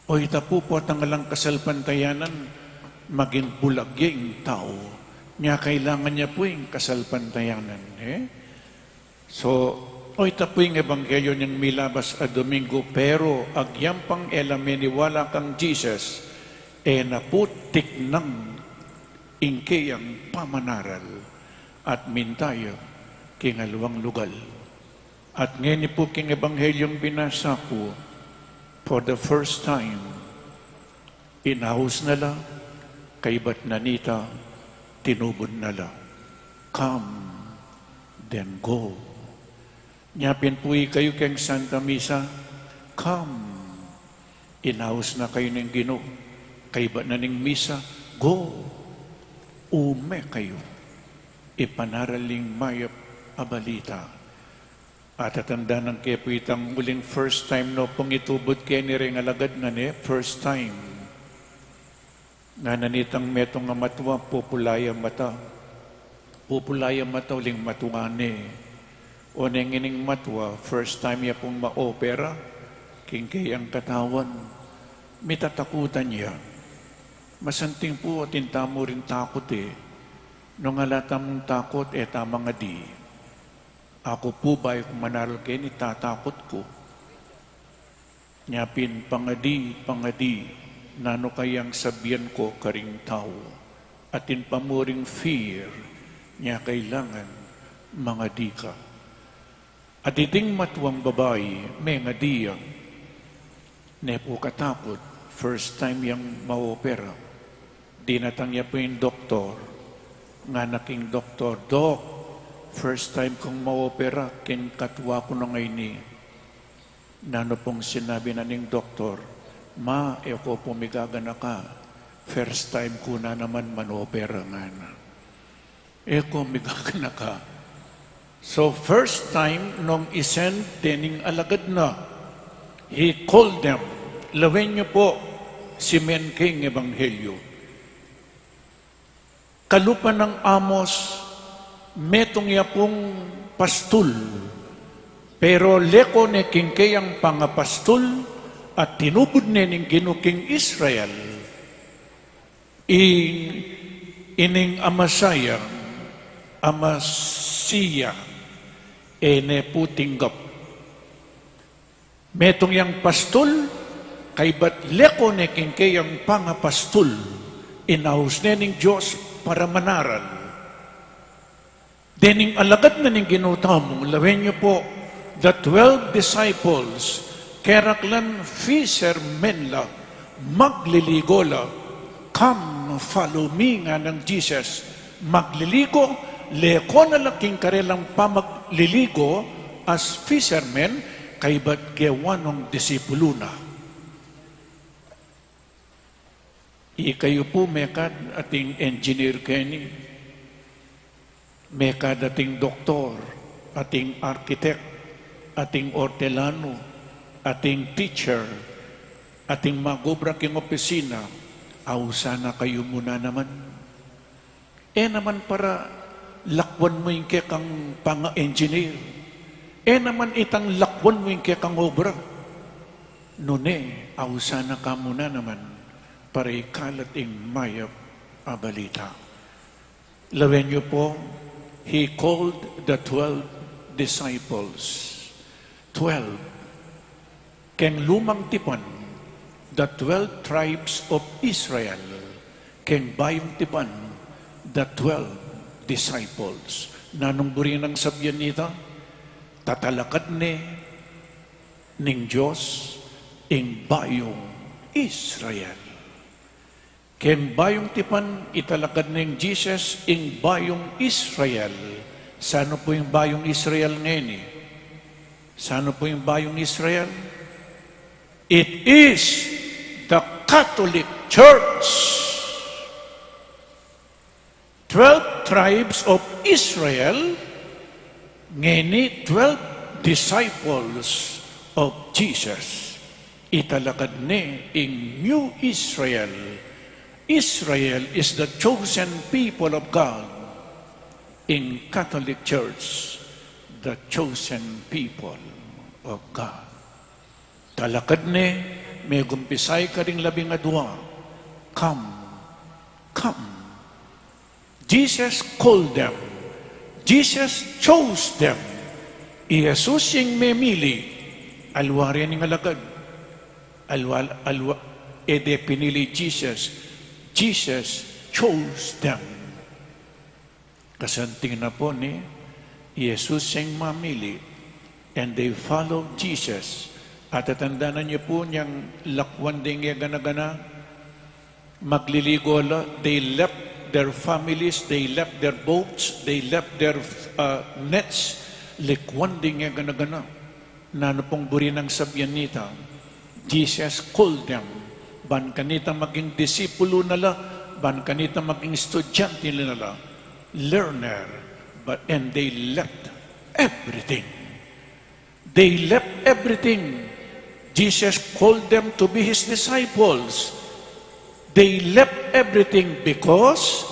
O ita pu, potang alang kasalpantayanan, maging bulag ya ing tau. Nya kailangan ya pu ing kasalpantayanan, e? So, o ita pu ing ebanghelyo ning milabas a Domingo, pero agyang pang e la meniwala kang Jesus, e na pu tiknang ing keyang pamanaral at minta ya king aliwang lugal. At ngeni pu king ebanghelyong binasa ku, for the first time, inaus na la, kaybat nanita, tinubud na la. Come, then go. Nya pin pu ikayu keng Santa Misa, come. Inaus na kayu ning Ginu, kaybat na ning misa, go. Ume kayu. Ipanaral ing mayap a balita. Atatandanan ke pu itang uling first time no pung itubud keni reng alagad na ne, first time. Ngana nitang metung a matua, pupula ya mata. Pupula ya mata uling matua ne. O neng ining matua, first time ya pung ma-opera, king keyang katawan. Mitatakutan ya. Masanting pu atin tamu ring takut e. Nung ala tamung takut, e ta mangadi. Aku pu bayu ku manaral keni tatakut ku. Nya pin pangadi, pangadi, nanu kayang sabian ku karing tau? Atin pa mu ring fear, nya kailangan mangadi ka. At iting matuang babai, mengadi ya. Ne pu katakut, first time yang ma-opera. Dinatang ya pu ing doktor, ngana king doktor, "Dok, first time kung ma-opera, king katua ku na ngeni." Nanu pung sinabi na ning doktor, "Ma, e ko pu migaganaka, first time ku na naman man-opera," ngana. "E ko migaganaka." So first time nung i-send dening alagad na, he called them. Lawen yu pu, simen keng ebanghelyo. Kalupa nang Amos, metung ya pung pastul. Pero leko ne king keyang pangapastul, at tinubud ne ning Ginu king Israel. Ing, ining Amasaya, Amasiya, e ne pu tinggap. Metung yang pastul, kaybat leko ne king keyang pangapastul, inaus ne ning Dios para manaral. Dening alagad na ning Ginu tamu, lawen yu pu, the twelve disciples, keraklan fishermen la, magliligo la, "Come, follow me," ngana nang Jesus. Magliligo, leko na la king karelang pamagliligo as fishermen, kaybat gewa nong disipulu na. Ikayu pu, mekad ating engineer keni, mekad ating doktor, ating architect, ating ortelanu, ating teacher, ating magobra king opisina, ausan na kayu mu na naman. E naman para lakwan mu ing kekang panga-engineer. E naman itang lakwan mu ing kekang obra. Nune, ausan na ka mu na naman para ikalat ing mayap a balita. Lawen yu pu, he called the twelve disciples. Twelve. Keng lumang tipan, the twelve tribes of Israel. Keng bayung tipan, the twelve disciples. Nanung buri nang sabian nita? Tatalakad ne ning Dios ing bayung Israel. Keng bayung tipan, italakad neng Jesus ing bayung Israel. Sanu pu ing bayung Israel ngeni? Sanu pu ing bayung Israel? It is the Catholic Church. Twelve tribes of Israel, ngeni twelve disciples of Jesus. Italakad ne ing New Israel. Israel is the chosen people of God. Ing Catholic Church, the chosen people of God. Talakad ne, megumpisay karing labing adua. Come, come. Jesus called them. Jesus chose them. I Jesus ing memili. Aliwa rin ing alagad. Aliwa, aliwa, e de pinili Jesus. Jesus chose them. Kasanting na pu ni Jesus ing mamili, and they followed Jesus. At tatandanan yu pu niyang lakwan ding e gana-gana, magliligo la, they left their families, they left their boats, they left their, uh, nets, likwan ding e gana-gana. Nanu pung buri nang sabian nita? Jesus called them. Ban kanita maging disipulu na la, ban kanita maging estudyante na la, learner, but, and they left everything. They left everything. Jesus called them to be his disciples. They left everything because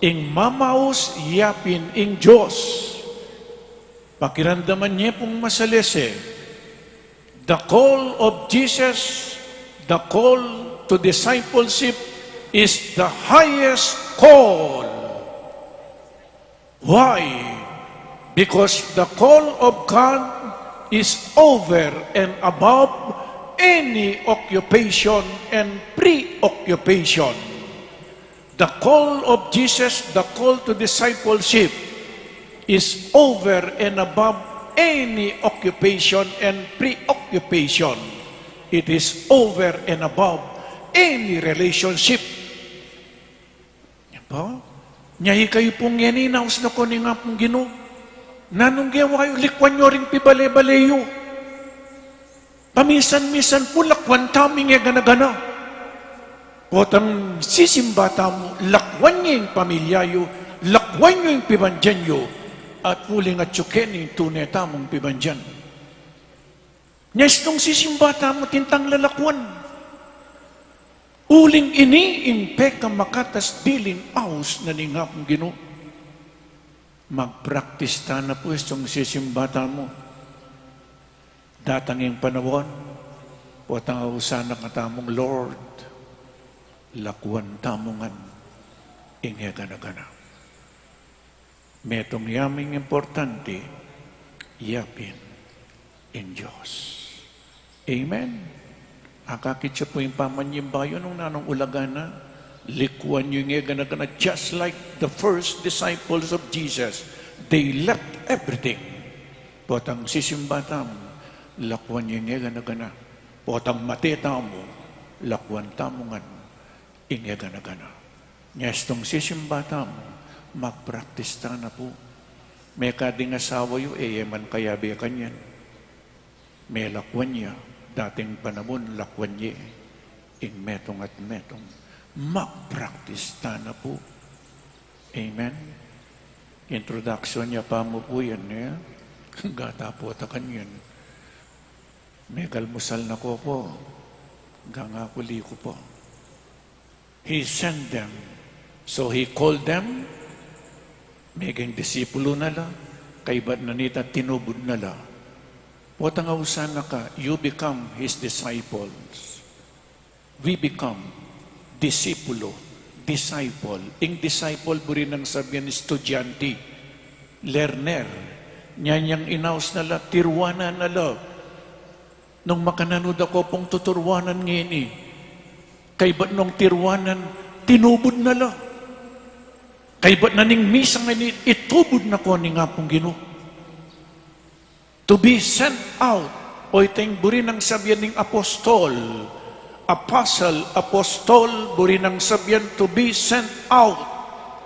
ing mamaus yapin ing Dios. Pakiramdaman ye pung masalese. The call of Jesus, the call to discipleship is the highest call. Why? Because the call of God is over and above any occupation and preoccupation. The call of Jesus, the call to discipleship, is over and above any occupation and preoccupation. It is over and above any relationship. Nya pa, nya ikayu pung ngeni, inaus na ko ning Apung Ginu. Nanung gewa yu? Likwan yu ring pibale-bale yu. Paminsan-minsan pu lakwan tamu ing e gana-gana. Potang sisimba tamu, lakwan ye ing pamilya yu, lakwan yu ing pibandian yu, at uling atyu keni ing tune tamung pibandian. Nya istung sisimba tamu, atin tang lalakwan. Uling ini ing pekamakataas diling aus na ning Apung Ginu. Magpraktis ta na pu istung sisimba tamu. Datang ing panaun, potang ausan na katamung, Lord, lakwan tamu ngan ing e gana-gana. Metung ya ming importante, yapin ing Dios. Amen. Akakit ya pu ing pamanyimba yu nung nanung ulaga na, likwan yu ing e gana-gana, just like the first disciples of Jesus. They left everything. Potang sisimba tamu, lakwan yu ing e gana-gana. Potang mate tamu, lakwan tamu ngan ing e gana-gana. Nya istung sisimba tamu, magpraktis ta na pu. Mekad ing asawa yu, e ye man kayabe kanyan. Melakwan ya, dating panaun lakwan ye ing metung at metung. Magpraktis ta na pu. Amen. Introduction ya pa mu pu yan, e. Gata pu ta kanyan. Megalmusal na ko pu. Ganga kuli ku pu. He sent them. So he called them. Meging disipulu na la. Kaybat na nita, tinubud na la. Potang ausan na ka, you become his disciples. We become disipulo, disciple. Ing disciple, buri nang sabian estudyante, learner. Nya inyang inaus na la, tiruanan na la. Nung makananu da ko pung tuturuanan ngeni, kaybat nung tiruanan, tinubud na la. Kaybat na ning misa ngeni, itubud na ko ning Apung Ginu. To be sent out. O, ita ing buri nang sabian ning apostol. Apostle, apostol, buri nang sabian to be sent out.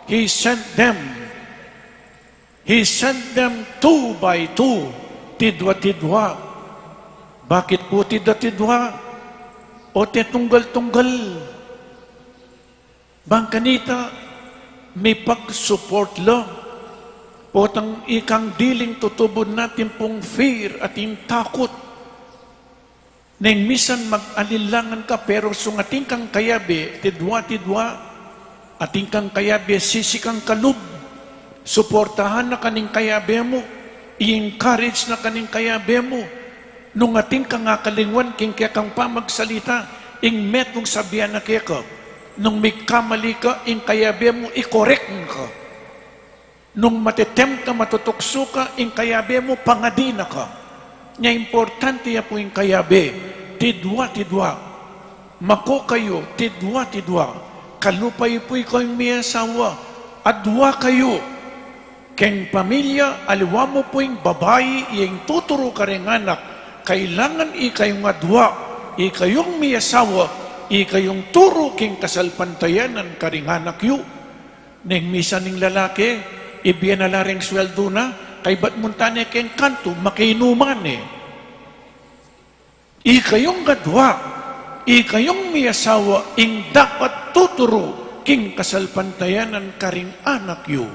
He sent them. He sent them two by two. Tidwa-tidwa. Bakit pu tidwa-tidwa? O, te tunggal-tunggal. Bang kanita, mipag-support la. Potang ikang diling tutubud na atin pung fear, atin takut. Neng misan mag-alinlangan ka, pero sung atin kang kayabe, tidwa-tidwa, atin kang kayabe, sisi kang kalub, suportahan na ka ning kayabe mu, i-encourage na ka ning kayabe mu, Nung atin kang akalingwan king kekang pamagsalita, ing metung sabian na keka. Nung migkamali ka, ing kayabe mu, i-correct ka. Nung matetempt ka, matutuksu ka, ing kayabe mu, pangadi na ka. Nya importante ya pu ing kayabe, tidwa-tidwa. Mako kayu, tidwa-tidwa. Kalupa yu pu ikayung miyasawa, adwa kayu. Keng pamilya, aliwa mu pu ing babai, ing tuturu karing anak, kailangan ikayung adwa, ikayung miyasawa, ikayung turu king kasalpantayanan karing anak yu. Neng misan ing lalaki, ibie na la ring sweldu na, kaybat munta ne keng kantu, makinuman ne. Ikayung adwa, ikayung miyasawa, ing dapat tuturu king kasalpantayanan karing anak yu.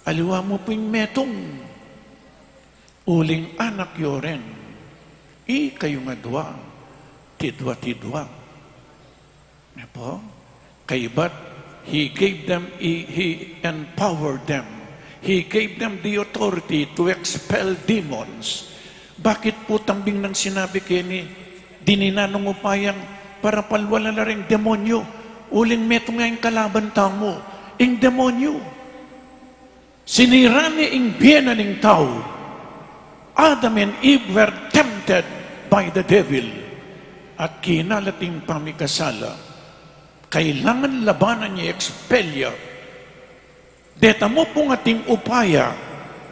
Aliwa mu pu ing metung, uling anak yu rin. Ikayung adwa, tidwa-tidwa. Apo? Kaybat, he gave them, he, he empowered them. He gave them the authority to expel demons. Bakit pu tambing nang sinabi keni, dininan nang upayang para palwalan la ring demonyu? Uling metung ya ing kalaban tamu, ing demonyu. Sinira ne ing bie na ning tau. Adam and Eve were tempted by the devil. At kinalat ing pamikasala. Kailangan labanan ya, expel ya. Deta mu pung ating upaya,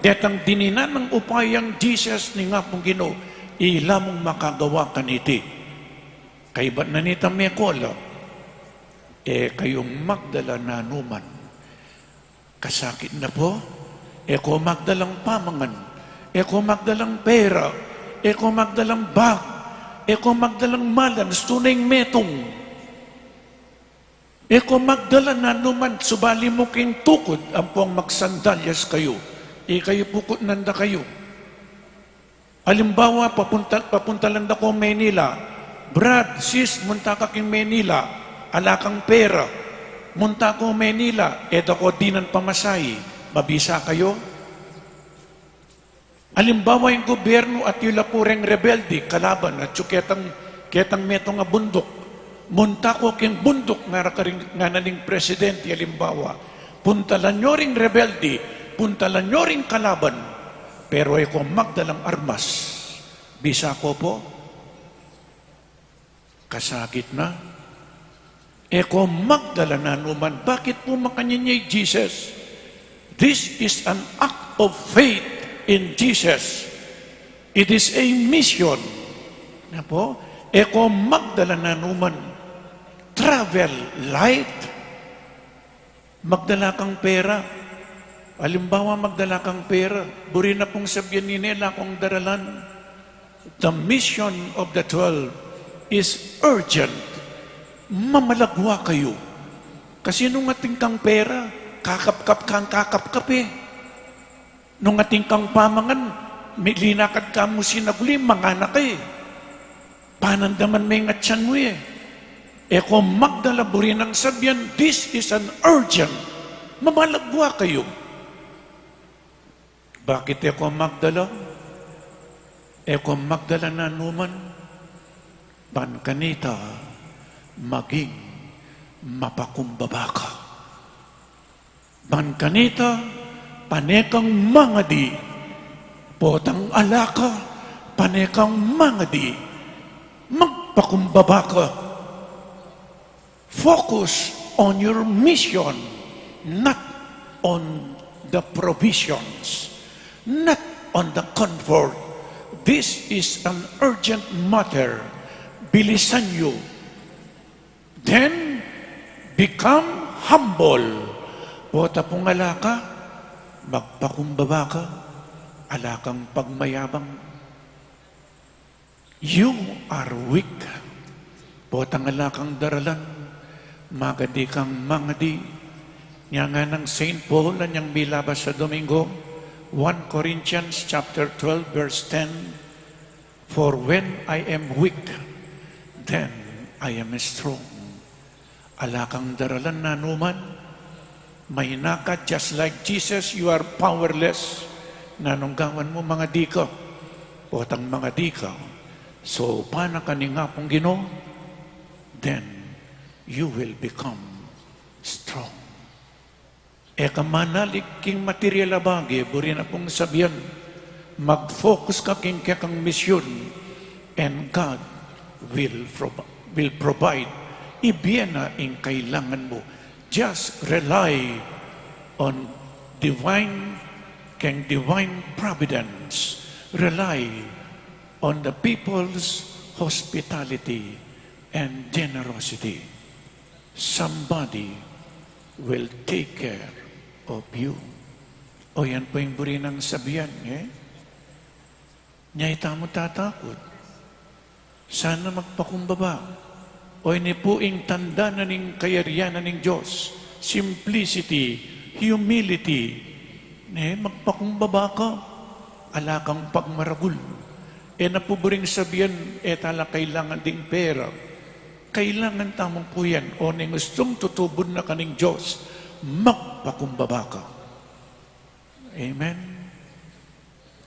detang dininan nang upayang Jesus ning Apung Ginu, ila mung makagawa kaniti. Kaybat na nita mekol, e kayung magdala nanuman. Kasakit na pu, e ko magdalang pamangan, e ko magdalang pera, e ko magdalang bag, e ko magdalang malan, tune ing metung. E ko magdala nanuman, subali mu king tukud, ampong magsandalyas kayu. Ikayu pu kutnan da kayu. Alimbawa, papunta, papuntalan da ko Manila. Brad, sis, munta ka king Manila. Ala kang pera. Munta ko Manila, e da ko dinan pamasahe. Mabisa kayu? Alimbawa, ing gubyernu atiu la pu reng rebelde, kalaban, at ketang, ketang metung a bunduk. Munta ko king bunduk, ngara karing, ngana ning presidente, alimbawa. Puntalan yu ring rebelde, puntalan yu ring kalaban. Pero e ko magdalang armas. Bisa ko pu? Kasakit na. E ko magdala nanuman. Bakit pu makanyan ya i Jesus? This is an act of faith in Jesus. It is a mission. Na pu? E ko magdala nanuman. Travel light. Magdala kang pera. Alimbawa, magdala kang pera. Buri na pung sabyan nine, ala kung daralan. The mission of the twelve is urgent. Mamalagwa kayu. Kasi nung atin kang pera, kakapkap kang kakapkap e. Nung atin kang pamangan, mi-, linakad ka mu sinaguli, manganak ka e. Panandaman me ing atyan mu e. E ko magdala, buri nang sabyan, this is an urgent. Mamalagwa kayu. Bakit e ko magdala? E ko magdala nanuman. Ban kanita, maging mapakumbaba ka. Ban kanita, pane kang mangadi. Potang ala ka, pane kang mangadi. Magpakumbaba ka. Focus on your mission, not on the provisions, not on the comfort. This is an urgent matter. Bilisan yu. Then, become humble. Pota pung ala ka, magpakumbaba ka, ala kang pagmayabang. You are weak. Potang ala kang daralan, magadi kang mangadi. Nya nganang Saint Paul, anyang milabas a Domingo, one Corinthians chapter twelve, verse ten, "For when I am weak, then I am strong." Ala kang daralan nanuman, mahina ka, just like Jesus, you are powerless. Nanung gawan mu, mangadi ka. Potang mangadi ka, saupan na ka ning Apung Ginu, then you will become strong. E ka manalig king material a bage, buri na pung sabian, mag-focus ka king kekang misyon, and God will, prov- will provide. Ibie na ing kailangan mu. Just rely on divine, keng divine providence. Rely on the people's hospitality and generosity. Somebody will take care of you. O, yan pu ing buri nang sabian, e? Nya ita mu tatakut. Sana magpakumbaba. O, ini pu ing tanda na ning kayarian na ning Dios. Simplicity, humility. Ne, magpakumbaba ka. Ala kang pagmaragul. E na pu buring sabian, e tala kailangan ding pera. Kailangan tamu pu yan, o ning gustung tutubud na ka ning Dios, magpakumbaba ka. Amen?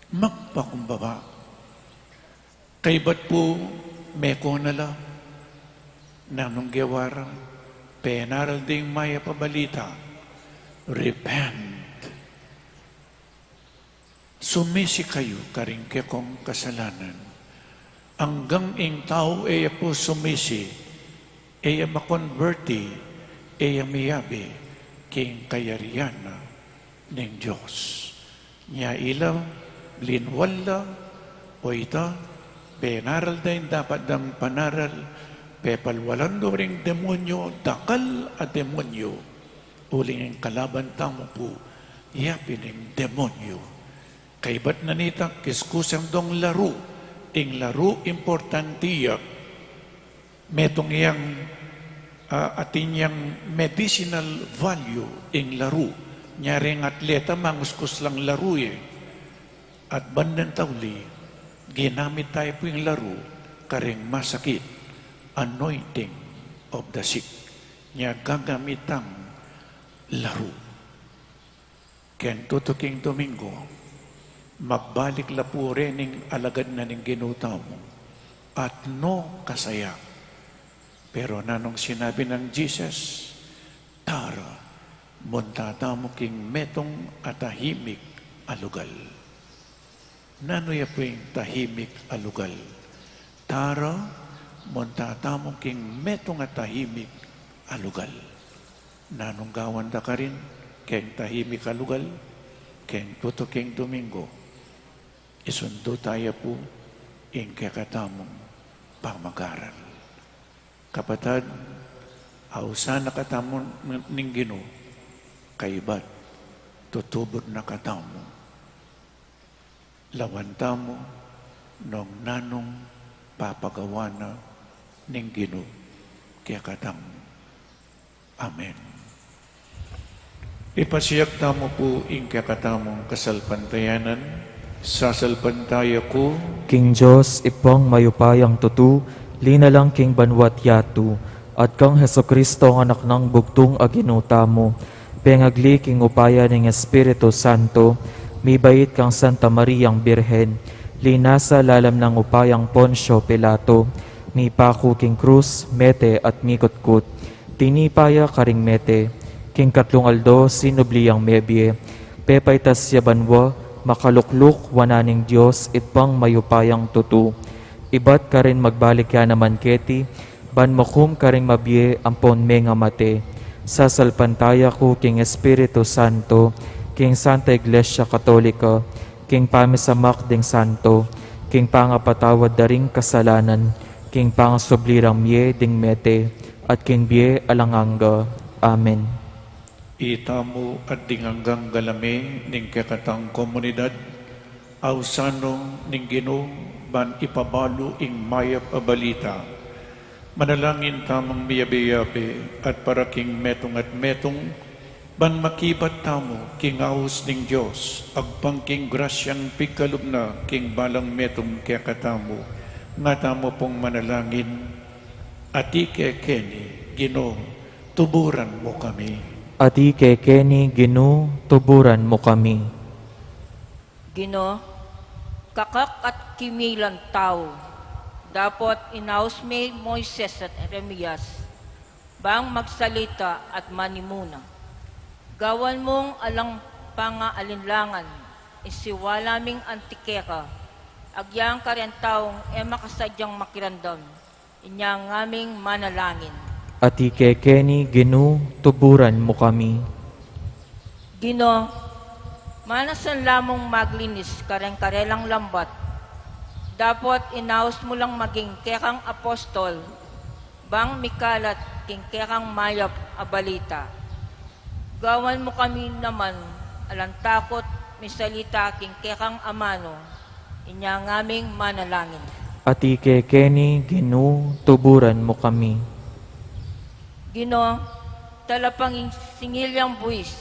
Magpakumbaba. Kaybat pu, meko na la, nanung gewa ra, penaral ding mayap a balita, repent. Sumisi kayu karing kekong kasalanan. Anggang ing tau e ya pu sumisi, e ya makonberti, e ya miyabe king kayarian na ning Dios. Nya ila, linwal la, o ita, penaral da ing dapat dang panaral, pepalwalan do ring demonyo, dakal a demonyo. Uling ing kalaban tamu pu, ya pin ing demonyo. Kaybat na nita, kiskusan dong laru, ing laru importante ya, metung yang, ah, atin yang medicinal value ing laru. Nya ring atleta, manguskus lang laru e. At bandang tauli, ginamit tayu pu ing laru, karing masakit, anointing of the sick. Nya gagamit tang laru. Keng tutuking Domingo, magbalik la pu rening alagad na ning Ginu tamu, at no kasaya. Pero nanung sinabi nang Jesus, tara, munta tamu king metung a tahimik a lugal. Nanu ya pu ing tahimik a lugal? Tara, munta tamu king metung a tahimik a lugal. Nanung gawan da karin keng tahimik a lugal, keng tutuking Domingo? Isundu taya pu ing kekatamung pamagaral. Kapatad, ausan na katamu ning Ginu, kaybat tutubud na katamu. Lawan tamu nung nanung papagawa na ning Ginu kekatamu. Amen. Ipasiag tamu pu ing kekatamung kasalpantayanan. Sasalpantaya ku king Dios, Ibpang mayupayang tutu, linalang king banua't yatu, at kang Jesucristo, a Anak nang bugtung a Ginu tamu, pengagli king upaya ning Espiritu Santo, mibait kang Santa Mariang Birhen, linasa lalam nang upayang Poncio Pilato, mipaku king krus, mete at mikutkut. Tinipa ya karing mete, king katlung aldo sinubli yang mebie, pepaitas ya banua, makalukluk wanan ning Dios, Ibpang mayupayang tutu. Ibat karin magbalik ya naman keti, ban mukum karing mabie ampon mengamate. Sasalpantaya ku king Espiritu Santo, king Santa Iglesia Katolika, king pamisamak ding santo, king pangapatawad da ring kasalanan, king pangasubli rang mie ding mete, at king bie alang angga. Amen. Itamu at ding anggang galame ning kekatang komunidad, ausan no ning Ginu ban ipabalu ing mayap a balita. Manalangin tamung miyabe-yabe at para king metung at metung, ban makibat tamu king aus ning Dios, agpang king grasyang pigkalub na king balang metung kekatamu. Nga tamu pung manalangin, Atiu kekeni, Ginu, tuburan mu kami. Atiu kekeni, Ginu, tuburan mu kami. Ginu, Kakak at kimilan tau, dapot inaus me i Moises at Jeremias, bang magsalita at manimuna. Gawan mung alang pangaalinlangan, isiwala ming anti keka, agyang karen taung e makasadyang makiramdam, inya ngaming manalangin. Ati kekeni, Ginu, tuburan mu kami. Ginu, manasan la mung maglinis kareng karelang lambat. Dapot inaus mu lang maging kekang apostol, bang mikalat king kekang mayap a balita. Gawan mu kami naman alang takut misalita king kekang amanu, inya ngaming manalangin. Ati kekeni, Ginu, tuburan mu kami. Ginu, talapangin singil yang buis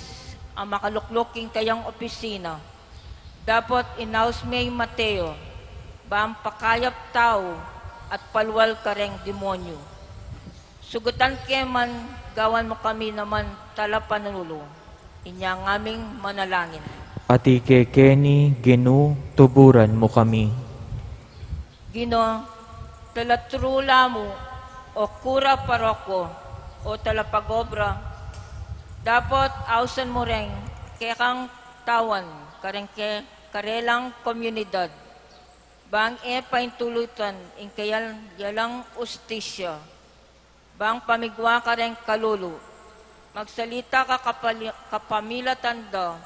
a makalukluk king kayang opisina. Dapot inaus me i Mateo, bang pakayap tau at palual kareng demonyu. Sugutan ke man, gawan mu kami naman talapanulu, inya ngaming manalangin. Ati kekeni, Ginu, tuburan mu kami. Ginu, talaturu la mu, o kura paroko, o talapagobra, dapot ausan mu reng kekang tawan kareng ke karelang komunidad, bang e paintulutan ing kayal yalang ustisya, bang pamigwa kareng kalulu, magsalita ka kapali-, kapamilatan da,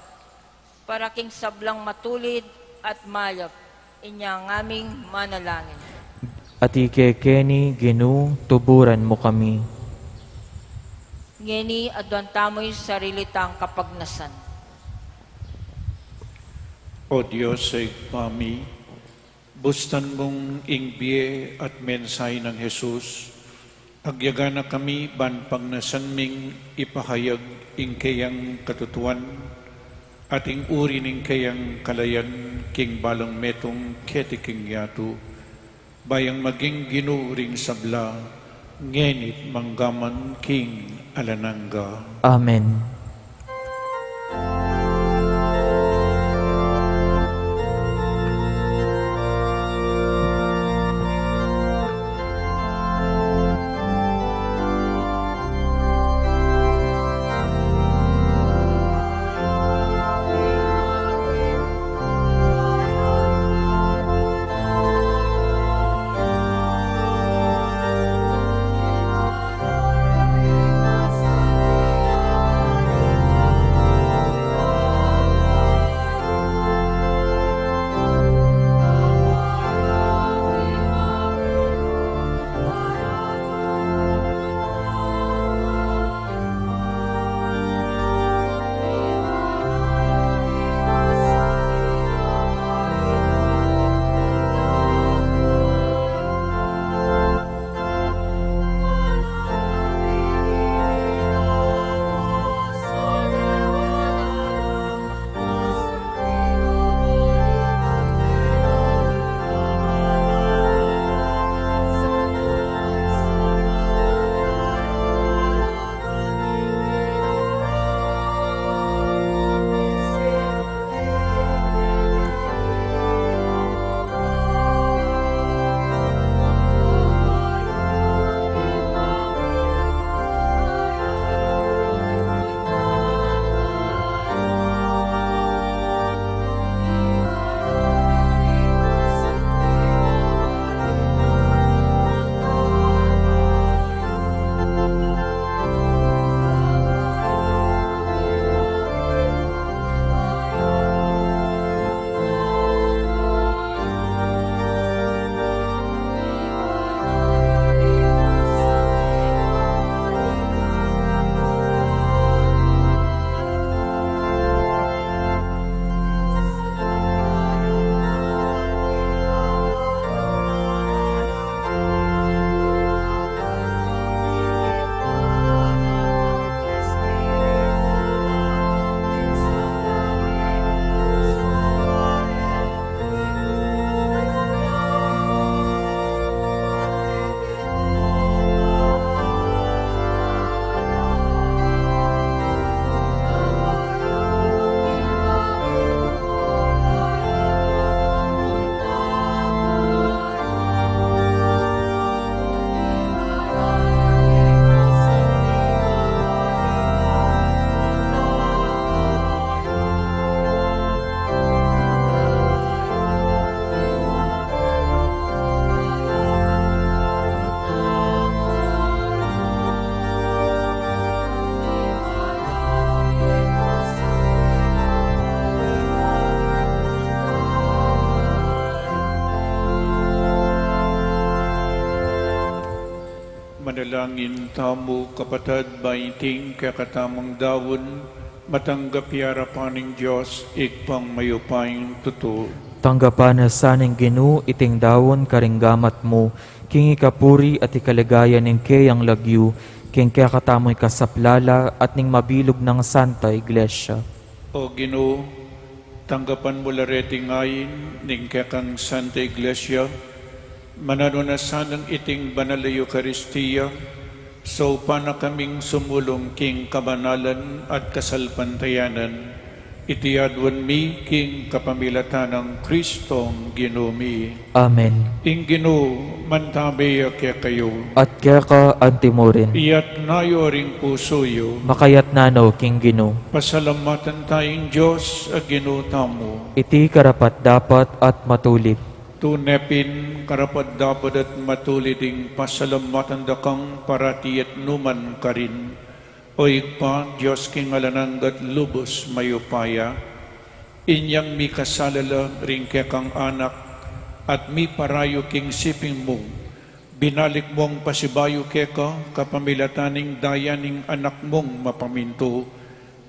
para king sablang matulid at mayap, inya ngaming manalangin. Ati kekeni, Ginu, tuburan mu kami. Ngeni aduan tamu ing sarili tang kapagnasan. O Dios, Ibpa mi, bustan mung ing bie at mensahe nang Jesus, agyaga na kami ban pagnasan ming ipahayag ing keyang katutuan at ing uri ning keyang kalayan king balang metung keti king yatu, bayang maging Ginu ring sabla, ngeni't manggaman king alang angga. Amen. Manalangin tamu, kapatad, ba iting kekatamung daun matanggap ya king arapan ning Dios Ibpang mayupayang tutu. Tanggapan na sa ning Ginu iting daun karing gamat mu, king ikapuri at ikaligaya ning keyang lagyu, king kekatamung ikasaplala at ning mabilug nang Santa Iglesia. O Ginu, tanggapan mu la reting ain ning kekang Santa Iglesia, mananu na sanang iting banal a Eukaristia, saupan na kaming sumulung king kabanalan at kasalpantayanan. Iti aduan mi king kapamilatan nang Kristong Ginu mi. Amen. Ing Ginu mantabe ya kekayu. At keka antimurin. Iyatna yu ring pusu yu. Makayatna no king Ginu. Pasalamatan taya ing Dios a Ginu tamu. Iti karapat-dapat at matulid. Tune pin karapat-dapat at matulid ing pasalamatan da kang parati at numan karin, O Ibpa, Dios king alang angga at lubus mayupaya. Inyang mikasala la ring kekang anak at miparayu king siping mu, binalik mung pasibayu keka kapamilatan ning daya ning Anak mung mapamintu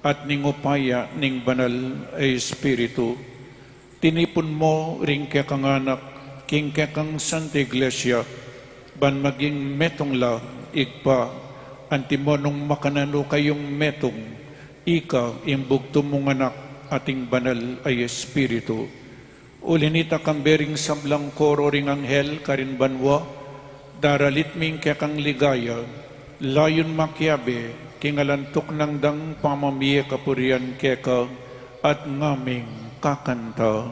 at ning upaya ning Banal a Espiritu. Tinipun mu ring kekang anak king kekang Santa Iglesia, ban maging metung la, Ibpa, antimo nung makananu kayung metung, ika, ing bugtung mung Anak, at ing Banal a Espiritu. Uli nita, kambe ring sablang koro ring anghel karin banua, daralit mi ing kekang ligaya, layun makiabe king alang tuknang dang pamamie kapurian keka, at ngaming kakanta.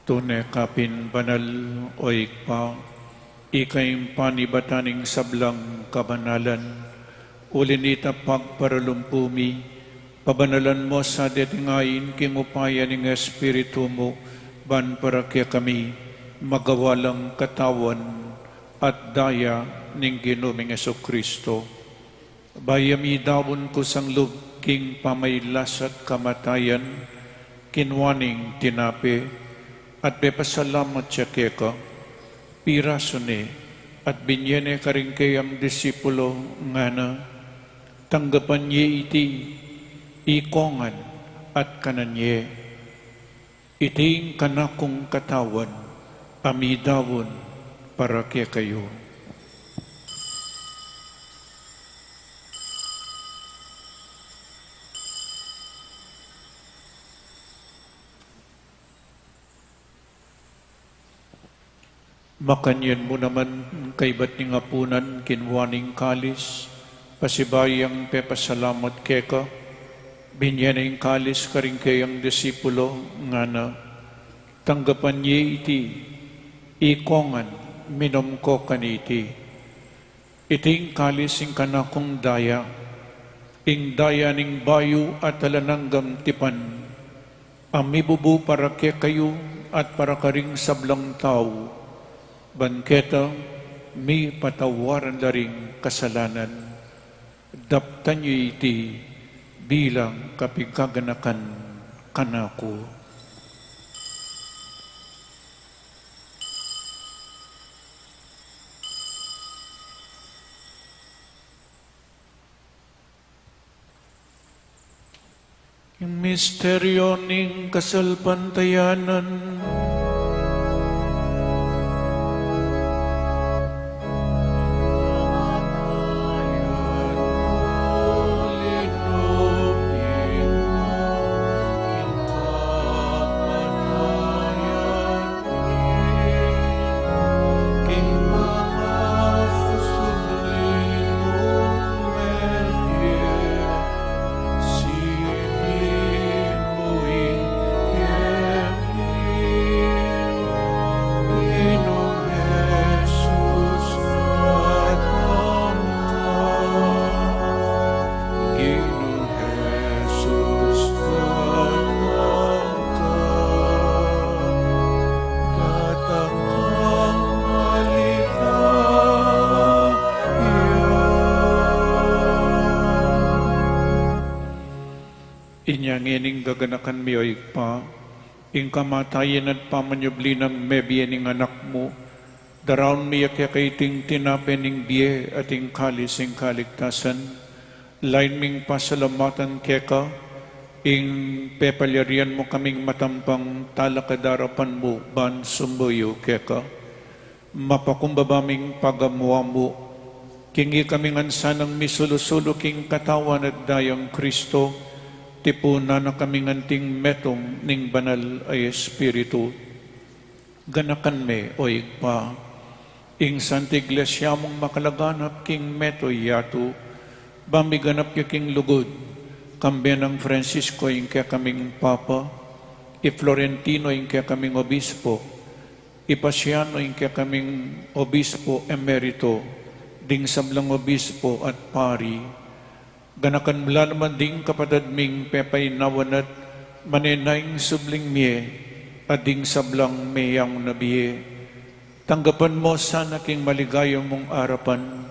Tune ka pin banal, o Ibpa, ika ing panibatan ning sablang kabanalan. Uli nita, pagparalumpu mi, pabanalan mu sa deting ain king upaya ning Espiritu mu, ban para kekami magawa lang katawan at daya ning Ginu ming Jesucristo. Bayu ya midaun kusang lub king pamailas at kamatayan, kinua ne ing tinape, at pepasalamat ya keka, pirasu ne, at binie ne karing keyang disipulo, ngana: Tanggapan ye iti, ikong ngan, at kanan ye. Iti ing kanakung katawan, a midaun para kekayu. Makanyan mu naman, kaybat ning apunan, kinua ne ing kalis, pasibayu yang pepasalamat keka, binie ne ing kalis karing keyang disipulo, ngana: Tanggapan ye iti, ikong ngan, minum ko kaniti. Iti ing kalis ning kanakung daya, ing daya ning bayu at alang anggang tipan, a mibubu para kekayu at para karing sablang tau, ban keta mipatawaran la ring kasalanan. Daptan ye iti bilang kapigaganakan kanaku. Misteryo ning kasalpantayanan. Inya ngening gaganakan mi, o Ibpa, ing kamatayan at pamanyubli nang mebie ning Anak mu, daraun mi ya keka iting tinape ning bie at ing kalis ning kaligtasan. Lain ming pasalamatan keka ing pepalyarian mu kaming matampang talakad king arapan mu ban sumuyu keka. Mapakumbaba ming pagamu-amu king ikami ngan sanang misulu-sulu king Katawan at Daya nang Kristo, tipunan na kami ngan anting metung ning Banal a Espiritu. Ganakan me, o Ibpa, ing Santa Iglesia mung makalaganap king metung a yatu, ban miganap ya king lugud, kambe nang Francisco ing kekaming Papa, i Florentino ing kekaming Obispo, i Paciano ing kekaming Obispo Emerito, ding sablang obispo at pari. Ganakan mu la naman ding kapatad ming pepaynawan at manenayang subling mie, at ding sablang meyangu na bie. Tanggapan mu sana king maligaya mung arapan,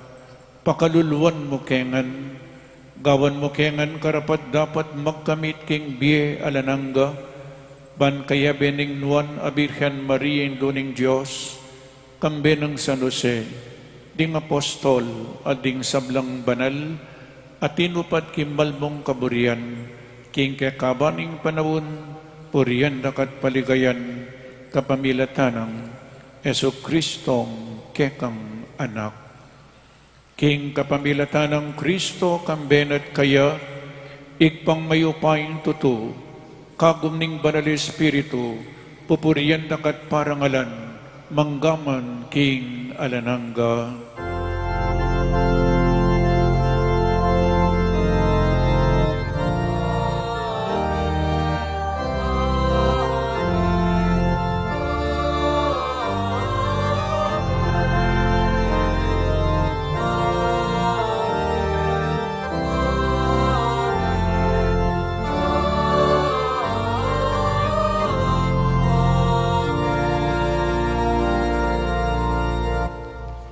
pakaluluan mu ke ngan, gawan mu ke ngan karapat-dapat magkamit king bie alang angga, ban kayabe ning Nuan a Birhen Maria, Indu ning Dios, kambe nang San Jose, ding apostol, at ding sablang banal a tinupad king malmung kaburian, king kekaban ning panaun, purian da ka at paligayan, kapamilatan nang Jesucristong kekang Anak. King kapamilatan nang Kristo, kambe na at kaya, Ibpang mayupayang tutu, kagum ning Banal Espiritu, pupurian da ka at parangalan, mangga man king alang angga.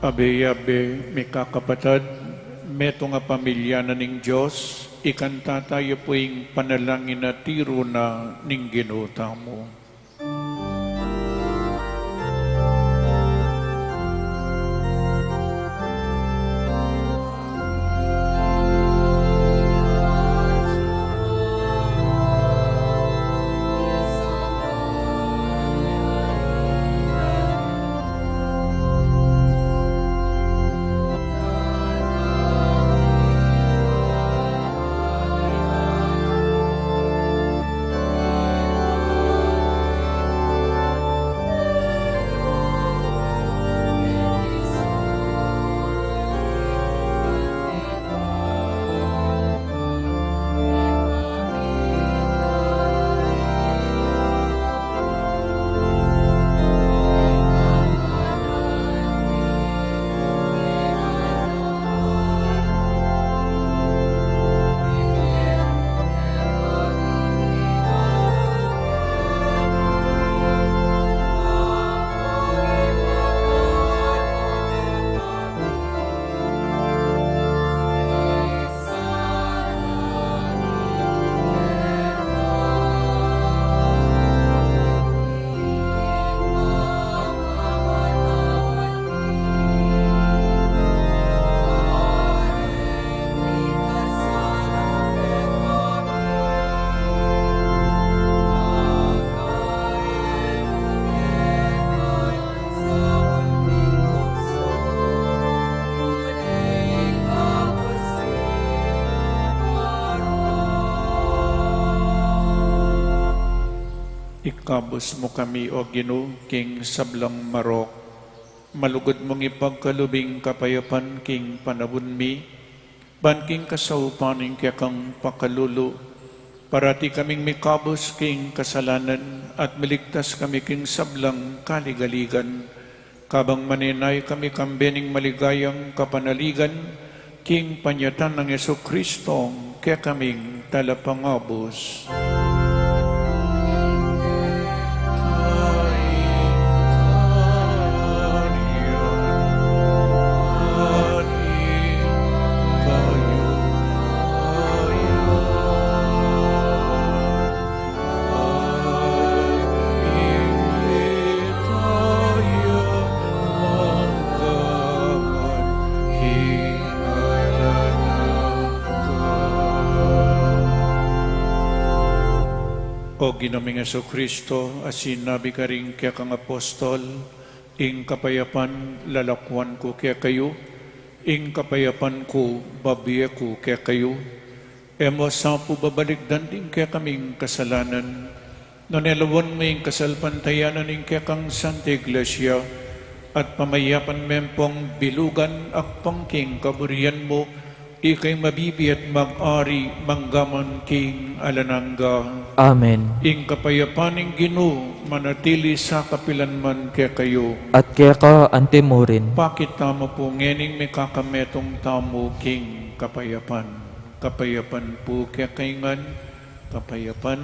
Abe, abe, mikakapatad, metung a pamilya na ning Dios, ikanta tayu pu ing panalangin a tiru na ning Ginu tamu. Ikabus mu kami, O Ginu, king sablang marok. Malugud mung ipagkalub ing kapayapan king panaun mi, ban king kasaupan ning kekang pakalulu, parati kaming mikabus king kasalanan at miligtas kami king sablang kaligaligan. Kabang manenaya kami kambe ning maligayang kapanaligan, king panyatang nang Jesucristo, kekaming Talapangabus. O Ginu ming Jesucristo, a sinabi karing kekang apostol, ing kapayapan lalakuan ku kekayu, ing kapayapan ku babie ku kekayu. E mu sa pu babalikdan ding kekaming kasalanan, nune lawan me ing kasalpantayanan ning kekang Santa Iglesia, at pamayapan me pung bilugan agpang king kaburian mu, ika ing mabibie at mag-ari manggaman king alang angga. Amen. Ing kapayapan ning Ginu manatili sa kapilan man kekayu. At keka antimurin. Pakit tamu pu ngening mikakametung tamu king kapayapan. Kapayapan pu kekayu ngan, kapayapan.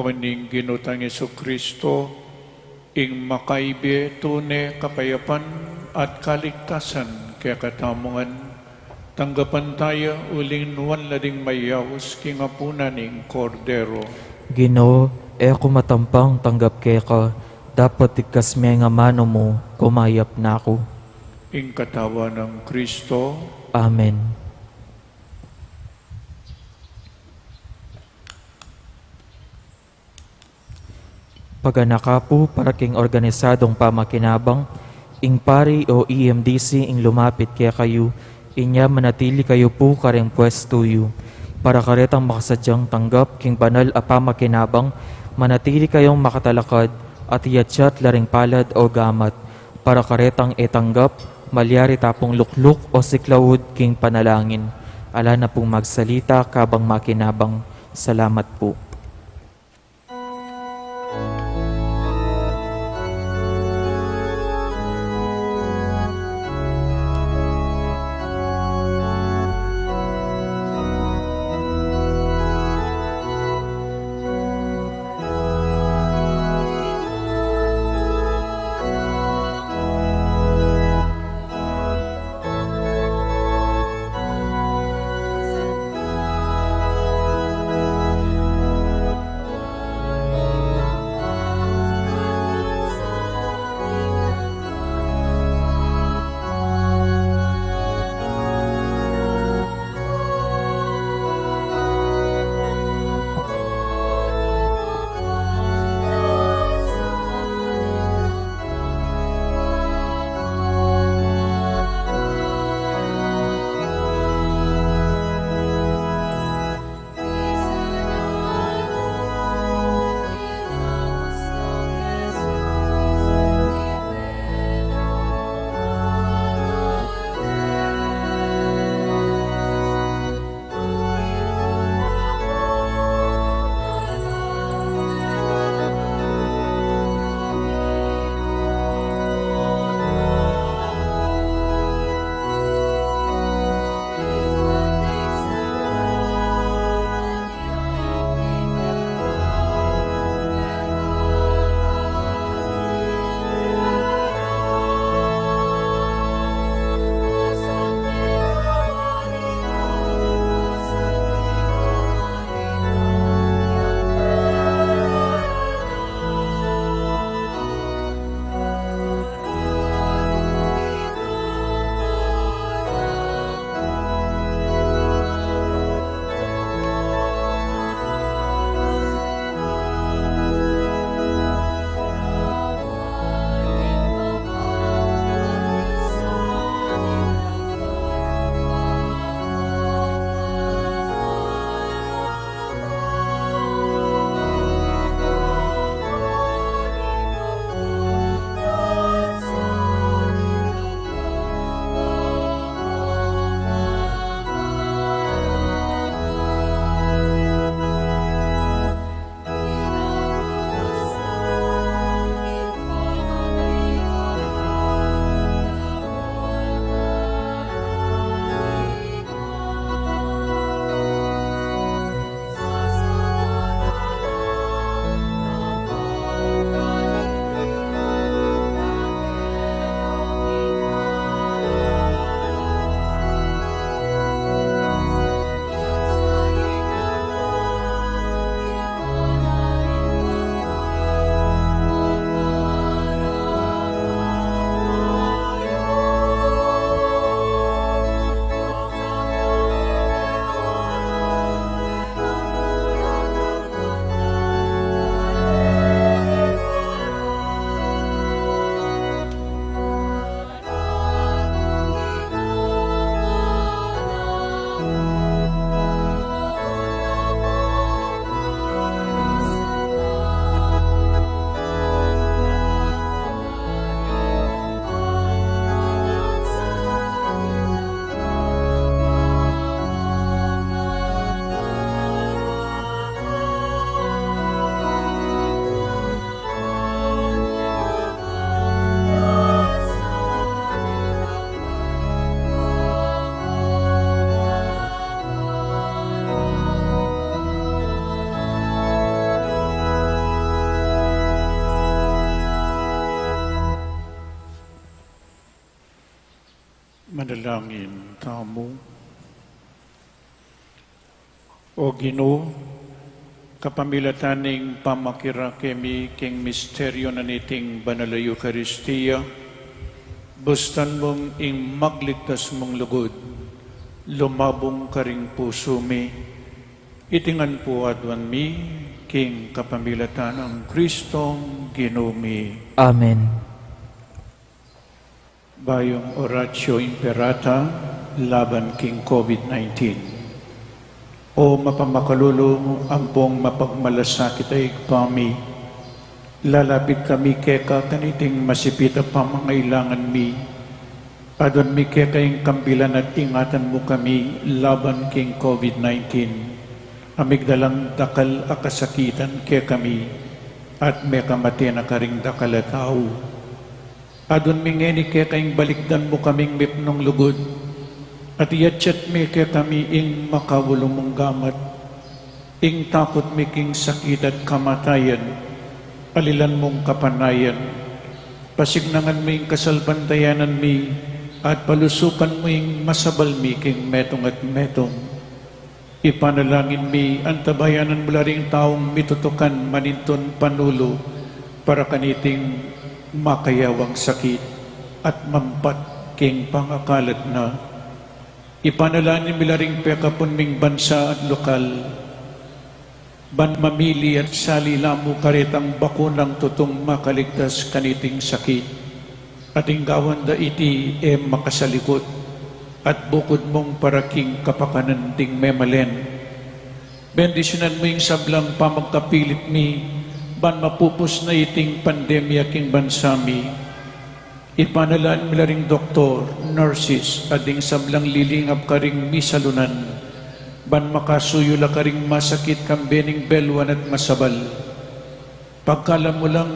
O ning Ginu tang Jesucristo, ing makaibe tune kapayapan at kaligtasan kekatamu ngan, tanggapan taya uling nuan la ding mayaus king apunan ning Kordero. Ginu, e ku matampang tanggap keka, dapot igkas me ing amanu mu, kumayap na ku. Ing katawan nang Kristo. Amen. Paganaka pu para king organisadung pamakinabang, ing pari o E M D C ing lumapit kekayu, inya manatili kayu pu karing pwestu yu. Para karetang makasadyang tanggap king banal a pamakinabang, manatili kayung makatalakad at iyatyat la ring palad o gamat. Para karetang e tanggap, malyari ta pung lukluk o siklaud king panalangin. Ala na pung magsalita kabang makinabang. Salamat pu. Manalangin tamu. O Ginu, kapamilatan ning pamakirake mi king misteryo na niting Banal a Eukaristia, bustan mung ing magligtas mung lugud lumabung karing pusu mi. Iti ngan pu aduan mi king kapamilatan nang Kristong Ginu mi. Amen. Bayung Oratio Imperata laban king COVID nineteen. O mapamakalulu ampong mapagmalasakit a Ibpa mi, lalapit kami keka kaniting masipit a pamangailangan mi. Aduan mi keka ing kambilan at ingatan mu kami laban king COVID nineteen, a migdalang dakal a kasakitan kekami, at mekamate na karing dakal a tau. Aduan mi ngeni keka ing balikdan mu kaming mipnung lugud, at iyatyat mi kekami ing makaulu mung gamat, ing takut mi king sakit at kamatayan, alilan mung kapanayan, pasignangan mu ing kasalpantayanan mi, at palusukan mu ing masabal mi king metung at metung. Ipanalangin mi, antabayanan mu la ring taung mitutukan manintun panulu para kaniting makayawang sakit at mampat king pangakalat na. Ipanalangin mi la ring pekapun ming bansa at lokal, ban mamili at sali la mu karetang bakunang tutung makaligtas kaniting sakit. At ing gawan da iti e makasalikut, at bukud mung para king kapakanan ding memalen. Bendisyunan mu ing sablang pamagkapilit mi, ban mapupus na iting pandemya king bansa mi. Ipanalangin mi la ring doktor, nurses, at ding sablang lilingap karing misalunan, ban makasuyu la karing masakit kambe ning beluan at masabal. Pagkalam mu lang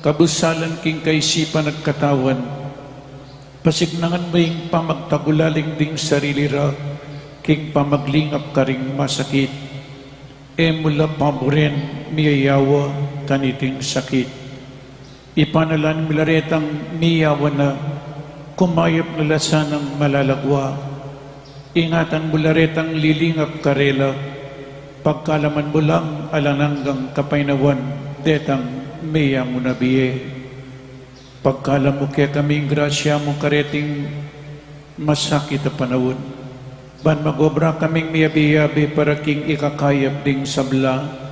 kabusalan king kaisipan at katawan, pasignangan mu ing pamagtagulaling ding sarili ra king pamaglingap karing masakit. E mu la paburen miyayawa kaniting sakit. Ipanalangin mi la retang miyawa na, kumayap na la sanang malalagwa. Ingatan mu la retang lilingap karela, pagkalaman mu lang alang anggang kapaynawan detang miyayang bie. Pagkalam mu kekami ing grasya mu kareting masakit a panaun, ban mag-obra kaming miyabi-yabi para king ikakayap ding sabla,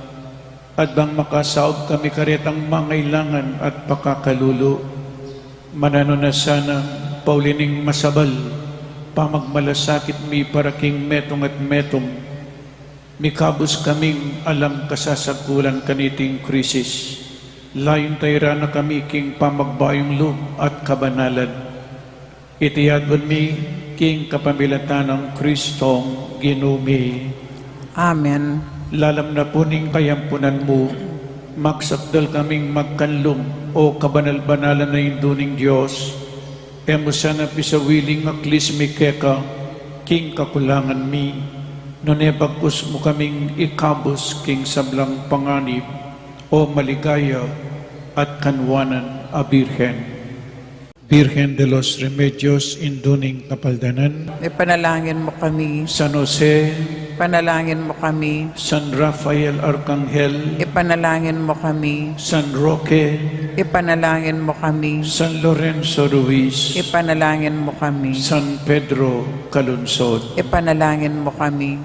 at bang makasaup kami karetang mangailangan at pakakalulu. Mananu na sana, pauli ning masabal pamagmalasakit mi para king metung at metung, mikabus kaming alang kasasagkulan kaniting krisis. Layun tayra na kami king pamagbayung lub at kabanalan. Iti aduan mi king kapamilatan nang Kristong Ginu mi. Amen. Lalam na pu ning kayampunan mu, magsakdal kaming magkanlum, o kabanal-banalan a Indu ning Dios. E mu sana pisawili ing aklis mi keka king kakulangan mi, nune bagkus mu kaming ikabus king sablang panganib, o maligaya at kanwanan a Birhen. Birhen de los Remedios, Indu ning Kapaldanan. Ipanalangin mu kami. San Jose. Ipanalangin mu kami. San Rafael Arcangel. Ipanalangin mu kami. San Roque. Ipanalangin mu kami. San Lorenzo Ruiz. Ipanalangin mu kami. San Pedro Calungsod. Ipanalangin mu kami.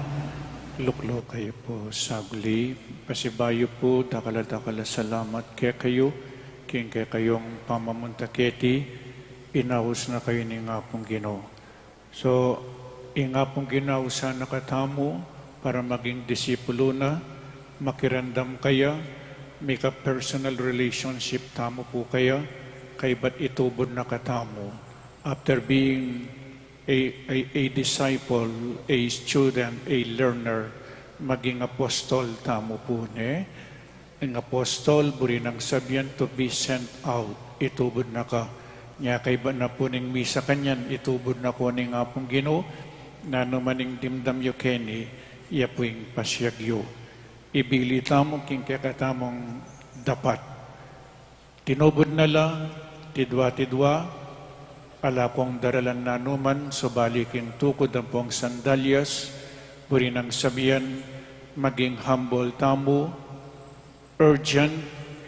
Lukluk kayu pu saglit. Pasibayu pu, dakal a dakal a salamat kekayu king kekayung pamamunta keti, inaus na kayu ning Apung Ginu. So, ing Apung Ginu ausan na katamu para maging disipulu na, makiramdam kaya, mika personal relationship tamu pu kaya, kaybat itubud na katamu. After being a, a, a disciple, a student, a learner, maging apostol tamu pu, ne? Ing apostol, buri nang sabian to be sent out, itubud na ka. Nya kaybat na pu ning misa kanyan, itubud na ko ning Apung Ginu, nanu man ing dimdam yu keni, iya pu ing pasiag yu. Ibili tamu king kekatamung dapat. Tinubud na la, tidua-tidua, Ala pong daralan nanuman, subali king tukud ampong sandalyas, buri nang sabian, maging humble tamu, urgent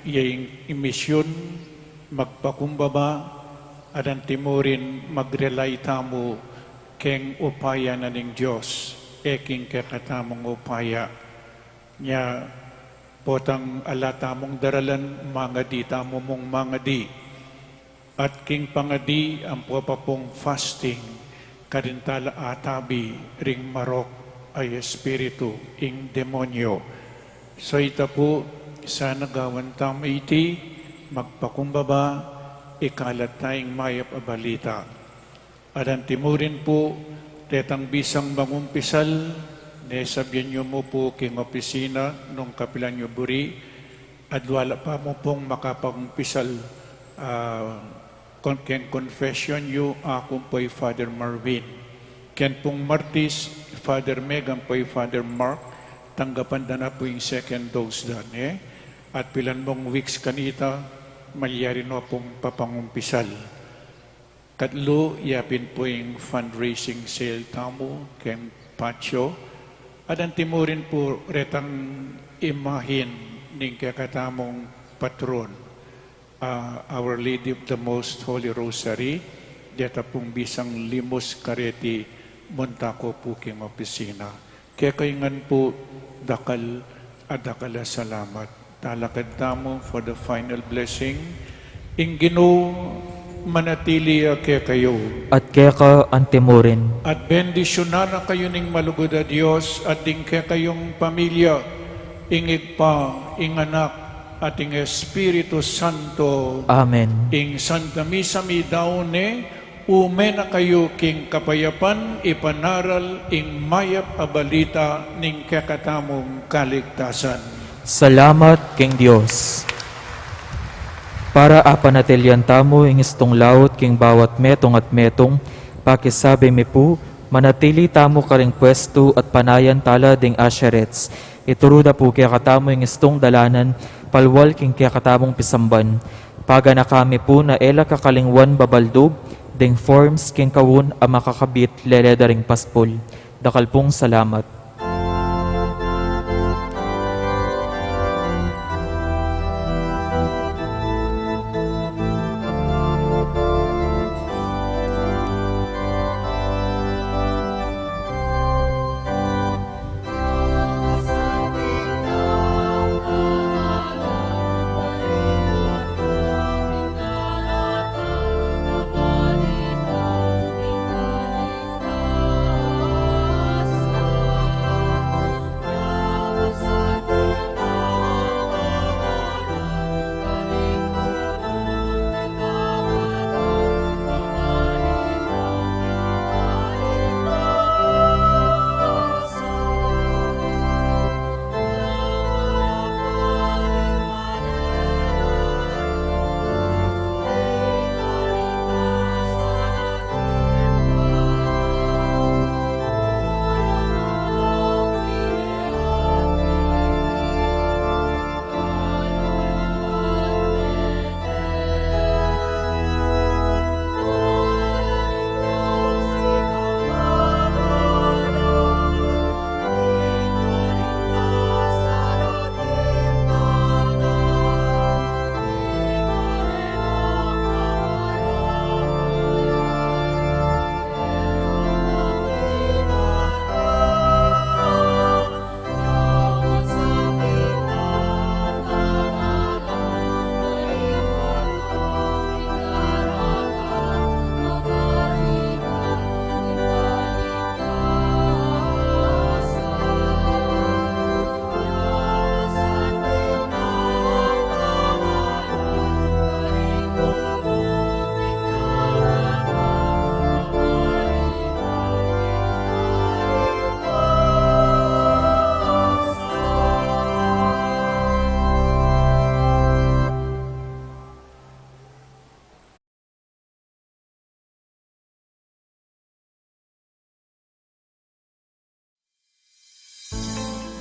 ya ing misyun, magpakumbaba, at antimurin mag-rely tamu keng upaya na ning Dios, e king kekatamung upaya. Nya, potang ala tamung daralan, mangadi tamu mung mangadi. At king pangadi, ampo pa pung fasting, karin tala atabi ring marok a espiritu, ing demonyo. So ita pu, sana gawan tamu iti, magpakumbaba, ikalat ta ing mayap a balita. At antimurin pu, detang bisang mangumpisal, ne sabian yu mu pu king opisina nung kapilan yu buri, at wala pa mu pung makapangumpisal, ah, kon-, keng confession yu, aku pu i Father Marvin. Ken pung Martis, Father Megan pu i Father Mark, tanggapan da na pu ing second dose da, ne? At pilan mung weeks kanita, malyari no pung papangumpisal. Katlu, yapin pu ing fundraising sale tamu keng patio. At antimurin pu retang imahin ning kekatamung patron, ah, Our Lady of the Most Holy Rosary, deta pung bisang limus kareti, munta ko pu king opisina. Kekayu ngan pu, dakal a dakal a salamat. Talakad tamu for the final blessing. Ing Ginu manatili ya kekayu. At keka antimurin. At bendisyunan na kayu ning malugud a Dios, at ding kekayung pamilya, ing Ibpa, ing Anak, at ing Espiritu Santo. Amen. Ing Santa Misa midaun ne, ume na kayu king kapayapan, ipanaral ing mayap a balita ning kekatamung kaligtasan. Salamat king Dios. Para apanatilian tamu ing istung laut king bawat metung at metung, pakisabi mi pu, manatili tamu karing pwestu at panayan tala ding usherettes. Ituru da pu kekatamu ing istung dalanan, palwal king kekatamung pisamban. Paganaka mi pu na e la kakalingwan babaldub ding forms king kaun a makakabit lele da ring paspul. Dakal pung salamat.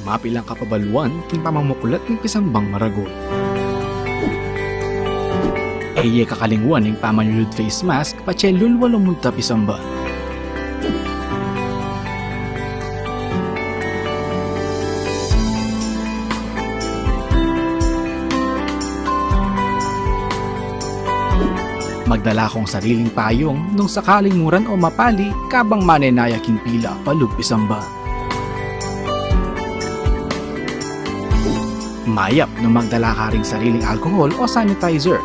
Mapilang kapabaluan king pamamuklat ning pisambang maragul. E ye kakalingwan ing pamanyulud face mask patse lulwa lumunta pisamban. Magdala kong sariling payung nung sakaling muran o mapali kabang manenaya king pila palub pisamban. Mayap nung magdala ka ring sariling alcohol o sanitizer.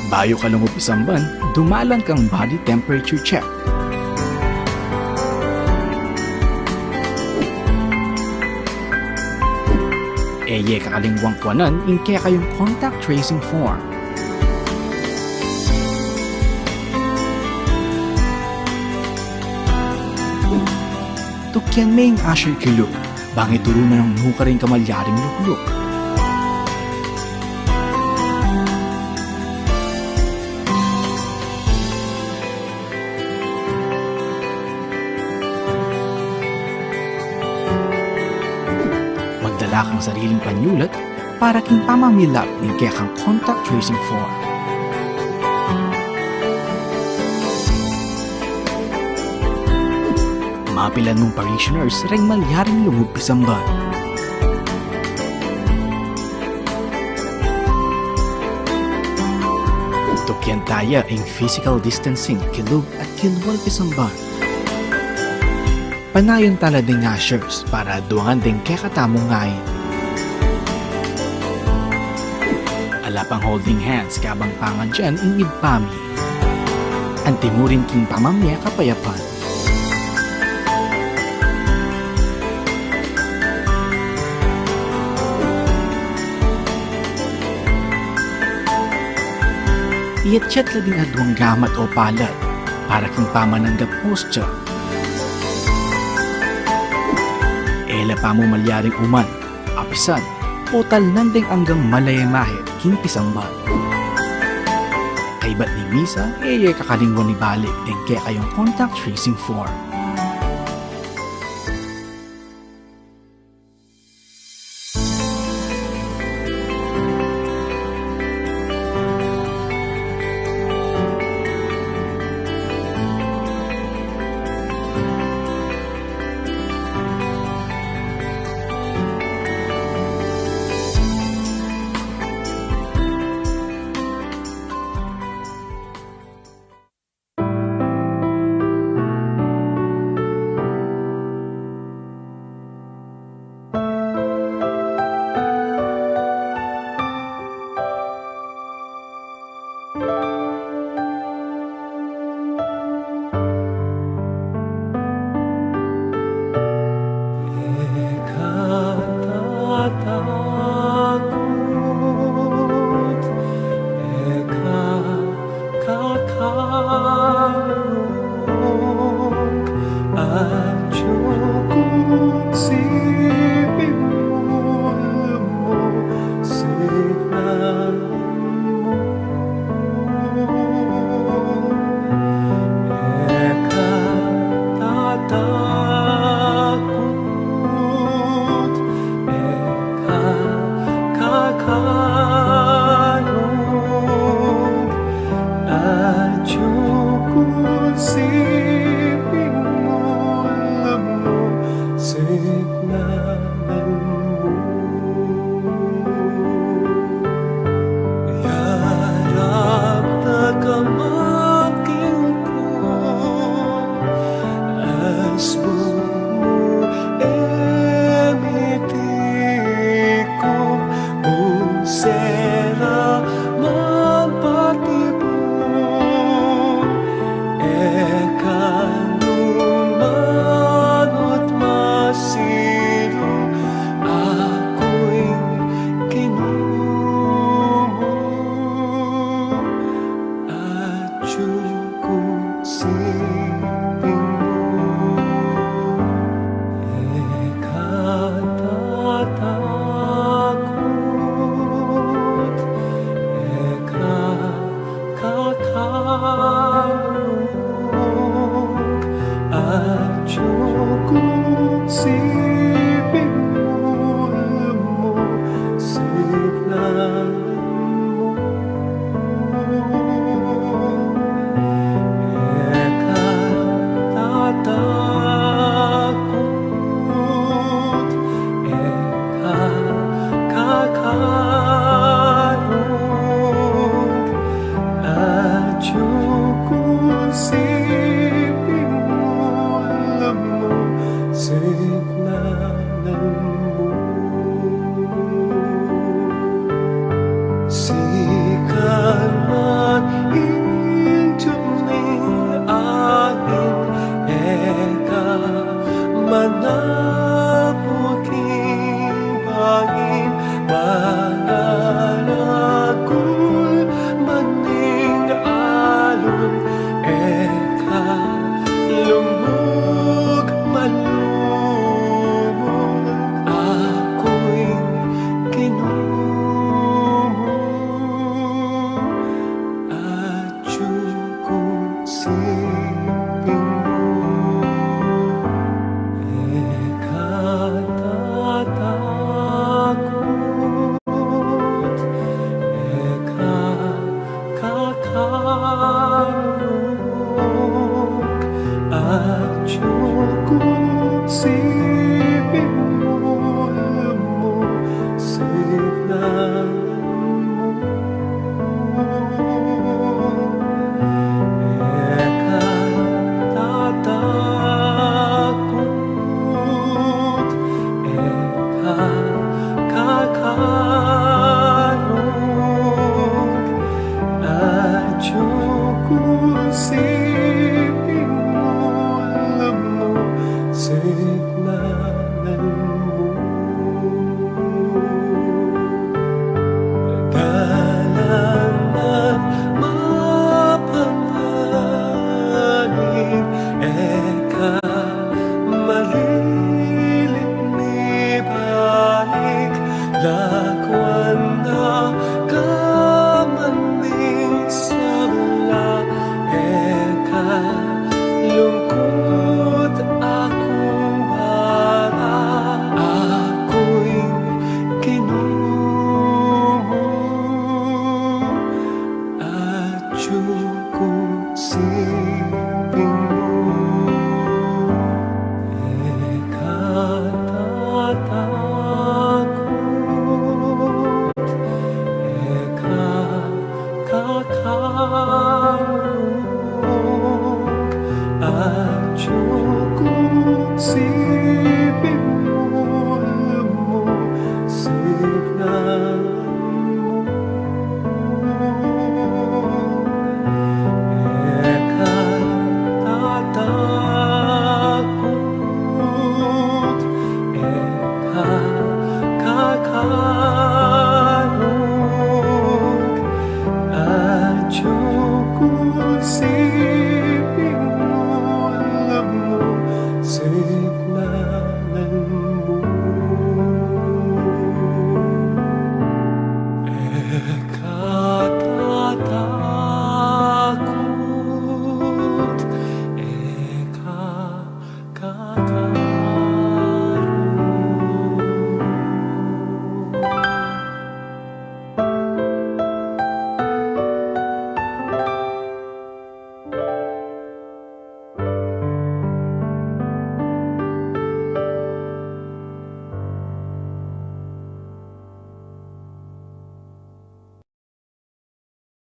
Bayu ka lungub pisamban, dumalan kang body temperature check. E ye kakalingwang kuanan ing kekayung contact tracing form. Tukian me ing usher kilub, bang ituru na nung nukarin ka malyaring lukluk. Magdala kang sariling panyulat para king pamamilap ning kekang contact tracing form. Mapilan mung parishioners reng malyaring lungub pisamban. Tukian taya ing physical distancing kilub at kilwal pisamban. Panayan tala ding ushers para duangan ding kekatamung ngain. Ala pang holding hands kabang pangadyan ing Ibpa mi. Anti mu rin king pamamye kapayapan. Iyatyat la ding aduang gamat o palad para king pamananggap hostya. E la pa mu malyaring uman, apisan, o talnan ding anggang malayamahit king pisamban. Kaybat ning misa, e ye kakalingwan ibalik ding kekayung contact tracing form. Eka tatakut, eka kakalung, atiu ku siping mulmu sinan mu. Eka tatakut, eka kakalung, atiu ku siping mulmu Si